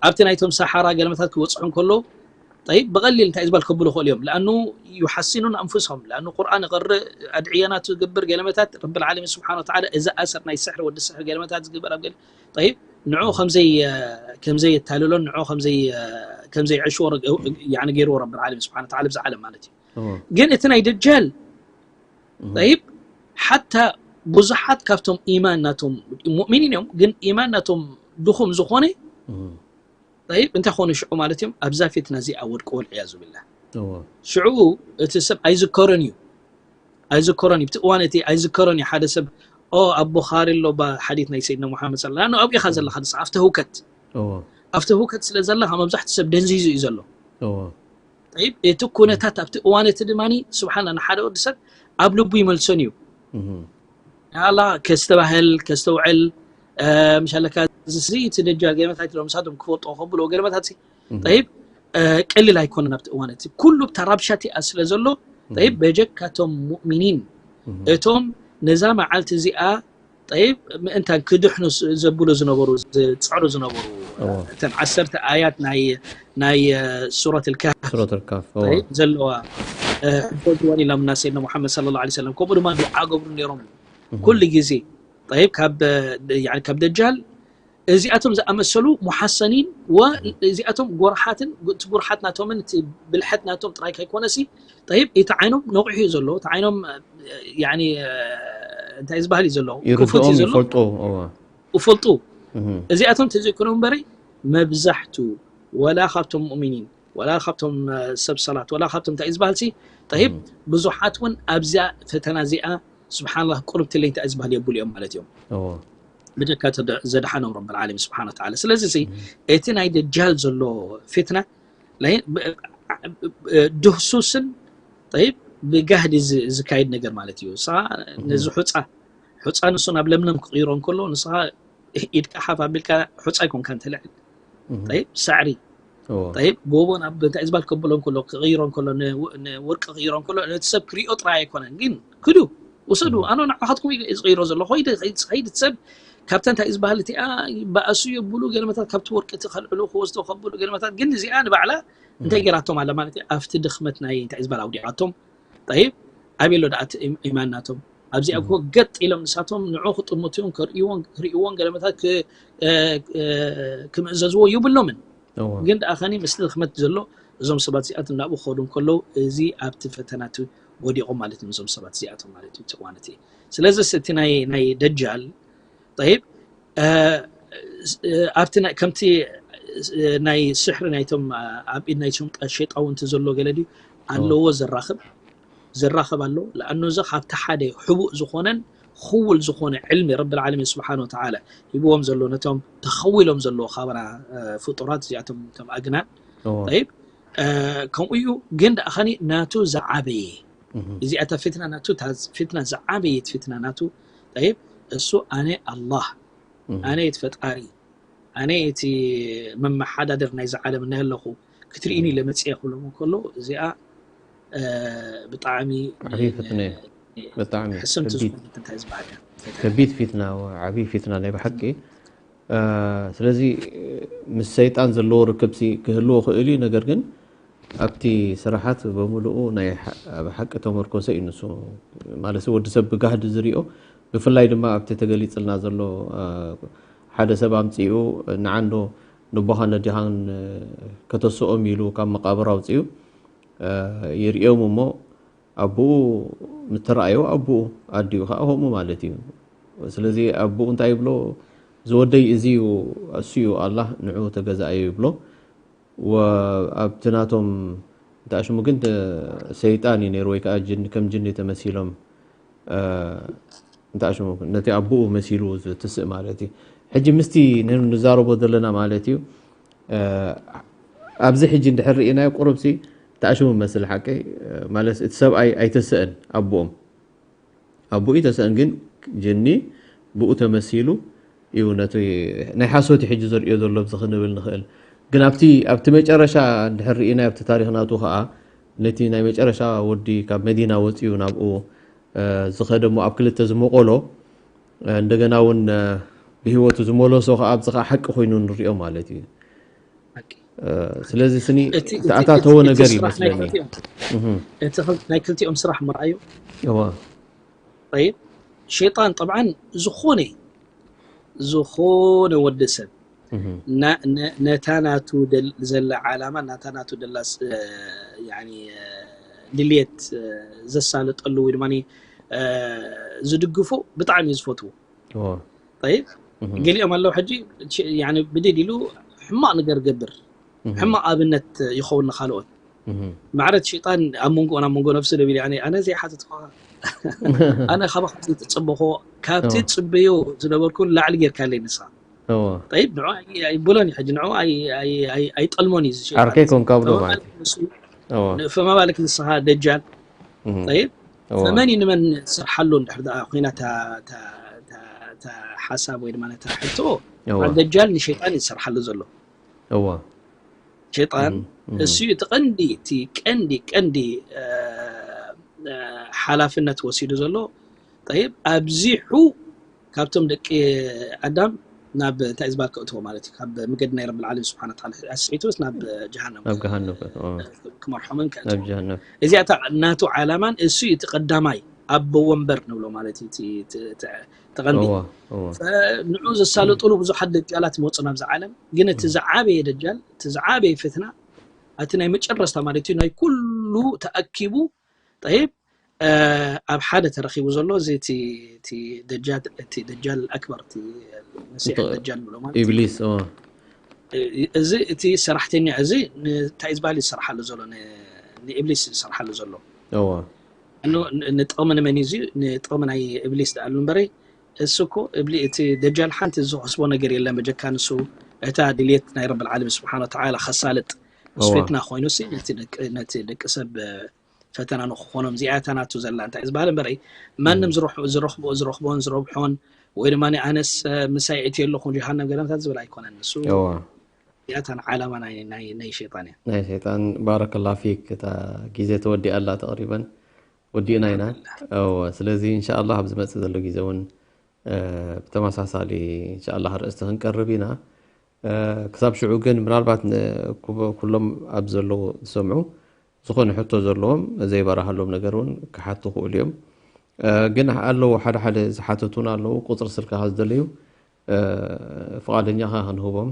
ኣብቲ ናይቶም ሰሓራ ገለመታት ክበፅሑ እንከሎ ጠይብ ብቐሊል እንታይ ዝበል ከብሉ ክእሉ እዮም። ለኣኑ ዩሓሲኑን ኣንፉሶም ለኣኑ ቁርኣን ይቐርእ ኣድዕየናቱ ዝገብር ገለመታት ረብል ዓለሚን ስብሓን ወተዓላ እዚ ኣሰር ናይ ስሕሪ ወዲ ስሕሪ ገለመታት ዝግበር ኣብ ገለ ጠይብ ንዑ ከምዘይ ከምዘይ የታልሎን ንዑ ከምዘይ ከምዘይ ዕሽዎ ገይርዎ ረብል ዓለሚን ስብሓን ወተዓላ ብዚ ዓለም ማለት እዩ። ግን እቲ ናይ ደጃል ጠይብ ሓታ ብዙሓት ካብቶም ኢማን ናቶም ሙእሚኒን እዮም ግን ኢማን ናቶም ድኹም ዝኾነ ጠይብ እንታይ ኾኑ ሽዑ ማለት እዮም ኣብዛ ፊትና እዚኣ ወድቁ ወልዕያዙ ብላ ሽዑ እቲ ሰብ ኣይዝከሮን እዩ ኣይዝከሮን እዩ ብቲ እዋን እቲ ኣይዝከሮን እዩ ሓደ ሰብ ኦ ኣብ ቡኻሪ ኣሎ ሓዲት ናይ ሰይድና ሙሓመድ ሰለ ኣብኡ ኢኻ ዘለኻ ኣብቲ ህውከት ኣብቲ ህውከት ስለ ዘለኻ መብዛሕትኡ ሰብ ደንዚዙ እዩ ዘሎ ጠይብ እቲ ኩነታት ኣብቲ እዋን እቲ ድማ ስብሓን ንሓደ ወዲ ሰብ ኣብ ልቡ ይመልሶን እዩ ኣላ ከስተባህል ከስተውዕል ምሻለካ እዚ እቲ ደጃል ገለመታት ኢሎም ንሳቶም ክፈልጦ ከብሎ ገለመታት ጠይብ ቀሊል ኣይኮነን ኣብቲ እዋን እቲ ኩሉ ብታ ራብሻ እቲኣ ስለ ዘሎ ጠይብ በጀካቶም ሙእሚኒን እቶም ነዛ መዓልቲ እዚኣ ጠይብ ምእንታን ክድሕኑ ዘብሉ ዝነበሩ ዝፅዕሩ ዝነበሩ እተን ዓሰርተ ኣያት ናይ ናይ ሱረት ልካፍ ዘለዋ ሕፈዝወን ኢሎም እና ሰይድና ሙሓመድ ስለ ላ ሰለም ከምኡ ድማ ዱዓ ገብሩ ነይሮም ኩሉ ግዜ ጠይብ ካብ ደጃል እዚኣቶም ዝኣመሰሉ ሙሓሰኒን ወእዚኣቶም ጎርሓትን እቲ ጎርሓት ናቶምን እቲ ብልሐት ናቶም ጥራይ ከይኮነሲ ጠይብ እቲ ዓይኖም ነቑሑ እዩ ዘሎ እቲ ዓይኖም እንታይ ዝበሃል እዩ ዘሎ ክፉት እዩ ዘሎ ይፈልጡ እዚኣቶም ተዘይኮኖም እምበሪ መብዛሕቱ ወላ ካብቶም ሙእሚኒን ወላ ካብቶም ሰብ ሰላት ወላ ካብቶም እንታይ ዝበሃል ሲ ጠይብ ብዙሓት እውን ኣብዚኣ ፈተና እዚኣ ስብሓንላ ቁርብትለይ እንታይ ዝበሃል የብሉ እዮም ማለት እዮም ብጀካ ዘድሓኖም ረብል ዓለሚን ስብሓን ወተዓላ። ስለዚ እዚ እቲ ናይ ደጃል ዘሎ ፊትና ድህሱስን፣ ጠይብ፣ ብጋህዲ ዝካየድ ነገር ማለት እዩ። ንስኻ ነዚ ሑፃ ሑፃ ንሱ ናብ ለምለም ክቕይሮ እንከሎ፣ ንስኻ ኢድካ ሓፍ ኣቢልካ፣ ሑፃ ኣይኮንካ እንተልዕል፣ ጠይብ፣ ሳዕሪ፣ ጠይብ፣ ጎቦ ናብ እንታይ ዝበሃል ከብሎ እንከሎ፣ ክቕይሮ እንከሎ፣ ንወርቂ ክቕይሮ እንከሎ፣ ነቲ ሰብ ክሪኦ ጥራይ ኣይኮነን፣ ግን ክዱ ውሰዱ፣ ኣነ ንዓኻትኩም ዝቕይሮ ዘሎ፣ ኸይዲ ሰብ ካብታ እንታይ ዝበሃል እቲኣ ይበኣሱ የብሉ ገለመታት፣ ካብቲ ወርቂ እቲ ከልዕሉ ክወስዶ ከብሉ ገለመታት። ግን እዚኣ ንባዕላ እንታይ ገይራቶም ኣላ ማለት እዩ? ኣብቲ ድኽመት ናይ እንታይ ዝበሃል ኣውዲቓቶም። ጠይብ፣ ኣበይ ኣሎ ደኣ እቲ ኢማን ናቶም? ኣብዚኣ እኮ ገጥ ኢሎም ንሳቶም ንዑ ክጥምቱን ክርእይዎን ገለመታት ክምእዘዝዎ ይብሎምን። ግን ደኣ ኸኒ ምስቲ ድኽመት ዘሎ እዞም ሰባት እዚኣቶም ናብኡ ክኸዱ እንከለዉ፣ እዚ ኣብቲ ፈተናት ወዲቖም ማለት እዮም እዞም ሰባት እዚኣቶም ማለት እዩ። ተዋንቲ ስለዚ እቲ ናይ ደጃል፣ ጠይብ፣ ኣብቲ ከምቲ ናይ ስሕሪ ናይቶም ኣብ ኢድ ናይ ሸጣውንቲ ዘሎ ገለ ድዩ ኣለዎ? ዘራኽብ ዘራኽብ ኣሎ። ለኣኑ እዚ ካብቲ ሓደ ሕቡእ ዝኾነን ክውል ዝኾነ ዕልሚ ረብል ዓለሚን ስብሓን ወተዓላ ሂብዎም ዘሎ ነቶም ተኸዊሎም ዘለዎ ካባና ፍጡራት እዚኣቶም ከም ኣግናን። ጠይብ፣ ከምኡ እዩ። ግን ደኣ ኸኒ ናቱ ዝዓበየ እዚኣታ ፊትና ናቱ ፊትና ዝዓበየት ፊትና ናቱ፣ ጠይብ፣ እሱ ኣነ ኣላህ፣ ኣነ እቲ ፈጣሪ፣ ኣነ እቲ መመሓዳደር ናይዚ ዓለም እናሃለኹ ክትርእይኒ ኢለ መፅየ ክብሎም እንከሎ፣ እዚኣ ብጣዕሚ ዓብዪ ፍትና እዩ። ብጣዕሚ ሕስምቲ ከቢድ ዝኾነት እንታይ ዝበሃል እያ? ከቢድ ፊትና፣ ዓብዪ ፊትና ናይ ብሓቂ። ስለዚ ምስ ሰይጣን ዘለዎ ርክብሲ ክህልዎ ክእል እዩ። ነገር ግን ኣብቲ ስራሓት በሙሉኡ ናይ ኣብ ሓቂ ተመርኮሰ እዩ ንሱ። ማለት ወዲ ሰብ ብጋህዲ ዝሪኦ፣ ብፍላይ ድማ ኣብቲ ተገሊጽልና ዘሎ ሓደ ሰብ ኣምጺኡ ንዓንዶ ንቦኻን ነዲኻን ከተስኦም ኢሉ ካብ መቃብር ኣውጺኡ ይርእዮም እሞ ኣቦኡ ምተረኣዮ ኣቦኡ ኣዲኡ ከዓ ከምኡ ማለት እዩ። ስለዚ ኣቦኡ እንታይ ይብሎ? ዝወደይ እዚ እዩ፣ እሱ እዩ ኣላህ፣ ንዑ ተገዛእዮ ይብሎ። ወኣብቲ ናቶም እንታይ ሽሙ ግን ሰይጣን እዩ ነይሩ፣ ወይ ከዓ ጅን፣ ከም ጅኒ ተመሲሎም እንታይ ሽሙ ነቲ ኣቦኡ መሲሉ ዝትስእ ማለት እዩ። ሕጂ ምስቲ ንዛረቦ ዘለና ማለት እዩ። ኣብዚ ሕጂ እንድሕር ርኢናዮ ቁሩብሲ እንታይ ሽሙ መስል ሓቀይ ማለት እቲ ሰብኣይ ኣይተሰእን ኣቦኦም ኣቦኡ ኣይተሰእን ግን ጅኒ ብኡ ተመሲሉ እዩ ነቲ ናይ ሓሶት ሕጂ ዘርእዮ ዘሎ ኣብዚ ክንብል ንኽእል። ግን ኣብቲ ኣብቲ መጨረሻ እንድሕር ርኢናዮ ኣብቲ ታሪኽ ናቱ ከዓ ነቲ ናይ መጨረሻ ወዲ ካብ መዲና ወፂኡ ናብኡ ዝኸደ እሞ ኣብ ክልተ ዝመቆሎ እንደገና እውን ብህይወቱ ዝመለሶ ከዓ ኣብዚ ከዓ ሓቂ ኮይኑ ንሪኦ ማለት እዩ። ስለዚ ስኒ ተኣታተወ ነገር ይመስለኒ። ናይ ክልቲኦም ስራሕ ምርኣዩ። ጠይብ፣ ሸይጣን ጠብዓን ዝኾነ ዝኾነ ወዲ ሰብ ነታ ናቱ ዘላ ዓላማ፣ ናታ ናቱ ዘላ ድልየት ዘሳልጠሉ ወይ ድማ ዝድግፎ ብጣዕሚ እዩ ዝፈትዎ። ጠይብ፣ ገሊኦም ኣለዉ ሕጂ ብድድ ኢሉ ሕማቕ ነገር ገብር፣ ሕማቕ ኣብነት ይኸውን ንኻልኦት። ማዕረት ሸይጣን ኣብ መንጎ ኣብ መንጎ ነፍሲ ደብል ኣነ ዘይሓተትኳ ኣነ ካባኻ ዘይተጸበኹ ካብቲ ጽበዮ ዝነበርኩ ላዕሊ ጌርካ ኣለይ ንስኻ። ጠይብ፣ ንዑ ኣይብሎን እዩ ሕጂ፣ ንዑ ኣይጠልሞን እዩ። ዓርከይ ኮንካ ብሎ ማለት እዩ። ፈማ ባልክ ንስኻ ደጃል። ጠይብ፣ ፈመን እዩ ንመን ዝሰርሓሉ እንድሕር ደኣ ኮይና እታ ሓሳብ ወይ ድማ ነታ ሕቶ፣ ደጃል ንሸይጣን እዩ ዝሰርሓሉ ዘሎ። ሸይጣን እሱ እዩ እቲ ቀንዲ፣ እቲ ቀንዲ ቀንዲ ሓላፍነት ወሲዱ ዘሎ። ጠይብ፣ ኣብዚሑ ካብቶም ደቂ ኣዳም ናብ እንታይ ዝበሃል ከእትዎ ማለት እዩ፣ ካብ መገዲ ናይ ረብል ዓለሚን ስብሓን ወተዓላ ኣስዒቱስ ናብ ጀሃነም ናብ ገሃነም ከእትዎ። ክመርሖምን ከእትዎ። ናብ ጀሃነም። እዚኣ እታ ናቱ ዓላማን እሱ እዩ እቲ ቀዳማይ ኣቦ ወንበር ንብሎ ማለት እዩ። እቲ ቀንዲ ንዑ ዘሳልጥሉ ብዙሓት ደጃላት ይመፁ ናብዚ ዓለም። ግን እቲ ዝዓበየ ደጃል፣ እቲ ዝዓበየ ፍትና፣ እቲ ናይ መጨረስታ ማለት እዩ፣ ናይ ኩሉ ተኣኪቡ። ጠይብ፣ ኣብ ሓደ ተረኺቡ ዘሎ እዚ እቲ ደጃል ኣክበር፣ እቲ መሲሕ ደጃል ንብሎ ማለት እዩ። ኢብሊስ። እዚ እቲ ሰራሕተኛ እዚ እንታይ ዝበሃል እዩ ዝሰርሓሉ ዘሎ? ንኢብሊስ እዩ ዝሰርሓሉ ዘሎ። ንጥቕሚ ንመን እዩ እዚ? ንጥቕሚ ናይ ኢብሊስ ደኣሉ እምበረይ እሱ እኮ እብሊ እቲ ደጃል ሓንቲ ዝኸስቦ ነገር የለን በጀካ ንሱ። እታ ድልየት ናይ ረብል ዓለሚን ስብሓን ወተዓላ ከሳልጥ ምስ እዋ ፊትና ኮይኑሲ ነቲ ደቂ ነቲ ደቂ ሰብ ፈተና ንክኾኖም እዚኣታ ናቱ ዘላ እንታይ ዝበሃል እምበረይ ማንም እም፣ ዝረኽ- ዝረኽቦ ዝረኽቦን ዝረብሖን ወይ ድማ ኣነስ ምሳይ እቲ የለኹ ጀሃነም ገለምታት ዝብል ኣይኮነን ንሱ። እዋ እዚኣታ ዓላማ ናይ ናይ ናይ ሸይጣን እያ። ናይ ሸይጣን። ባረከላ ፊክ። እታ ግዜ ተወዲኣ ኣላ ተቕሪበን፣ ወዲእና ኢና። ኣልሓምዱሊላህ። እወ ስለዚ እንሻኣላህ ኣብ ዝመፅእ ዘሎ ግዜ እውን ብተመሳሳሊ እንሻኣላህ ኣርእስቲ ክንቀርብ ኢና። ክሳብ ሽዑ ግን ምናልባት ኩሎም ኣብ ዘለዉ ዝሰምዑ ዝኾነ ሕቶ ዘለዎም ዘይበራሃሎም ነገር እውን ክሓቱ ክእሉ እዮም። ግን ኣለዉ ሓደ ሓደ ዝሓተቱና ኣለዉ ቁፅሪ ስልክኻ ዝደለዩ ፍቓደኛኻ ክንህቦም።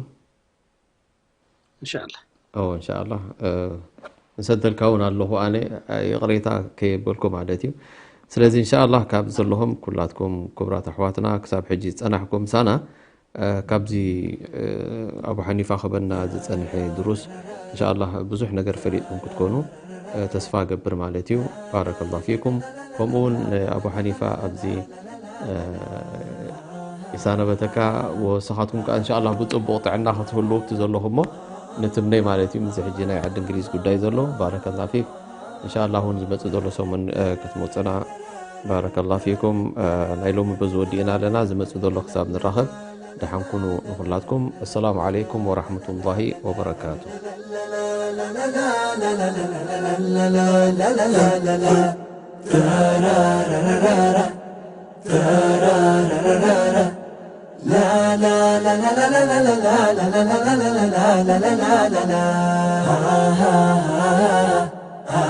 እንሻላ ኦ እንሻላ ንሰደልካ እውን ኣለኹ ኣነ ይቕሬታ ከየበልኩ ማለት እዩ። ስለዚ እንሻላ ካብ ዘለኹም ኩላትኩም ክብራት ኣሕዋትና ክሳብ ሕጂ ዝፀናሕኩም ምሳና ካብዚ ኣቡ ሓኒፋ ክበና ዝፀንሐ ድሩስ እንሻላ ብዙሕ ነገር ፈሊጥኩም ክትኮኑ ተስፋ ገብር ማለት እዩ። ባረከላ ፊኩም። ከምኡ እውን ኣቡ ሓኒፋ ኣብዚ ይሳነበተካ ወስኻትኩም ከዓ እንሻላ ብፅቡቕ ጥዕና ክትህሉ እቲ ዘለኹ እሞ ንትምነይ ማለት እዩ። ምዚ ሕጂ ናይ ዓዲ እንግሊዝ ጉዳይ ዘሎ ባረከላ ፊክ። እንሻላ እውን ዝመፅእ ዘሎ ሰሙን ክትመፅና ባረከላ ፊኩም። ናይ ሎሚ በዚ ወዲእና ኣለና። ዝመፅእ ዘሎ ክሳብ ንራኸብ ደሓን ኩኑ ንኹላትኩም። ኣሰላሙ ዓለይኩም ወራሕመቱላሂ ወበረካቱ።